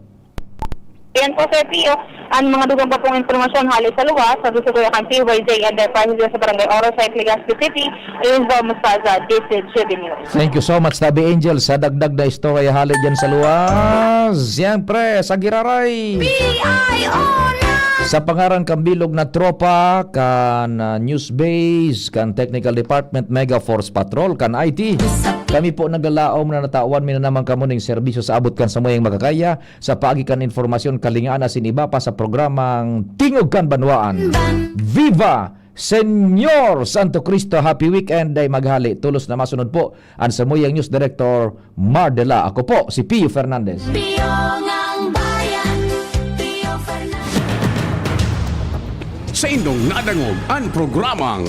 Yan po, Sir Pio, ang mga dugang pa pong impormasyon hali sa luwas, sa susugoy kan P Y J Enterprises sa Barangay Oro, sa Legazpi City, Rainbow Mostaza, D C G B News. Thank you so much, Tabi Angel, sa dagdag na istorya hali dyan sa luwas. Siyempre, sa Giraray. P I O na! Sa pangaran kan bilog na tropa, kan, ah, news base, kan technical department, Mega Force Patrol, kan I T, kami po naglalaom na natawan mi na naman kamo ning serbisyo sa abot kan samuyang makakaya, sa paagi kan informasyon, kalingaan asin iba pa sa programang Tingog kan Banwaan. Viva Señor Santo Cristo! Happy weekend ay maghali. Tolos na masunod po an samuyang News Director, Mar Dela. Ako po si Pio Fernandez. Pio ngang bayan, Pio Fernandez. Sa indong nadangog an programang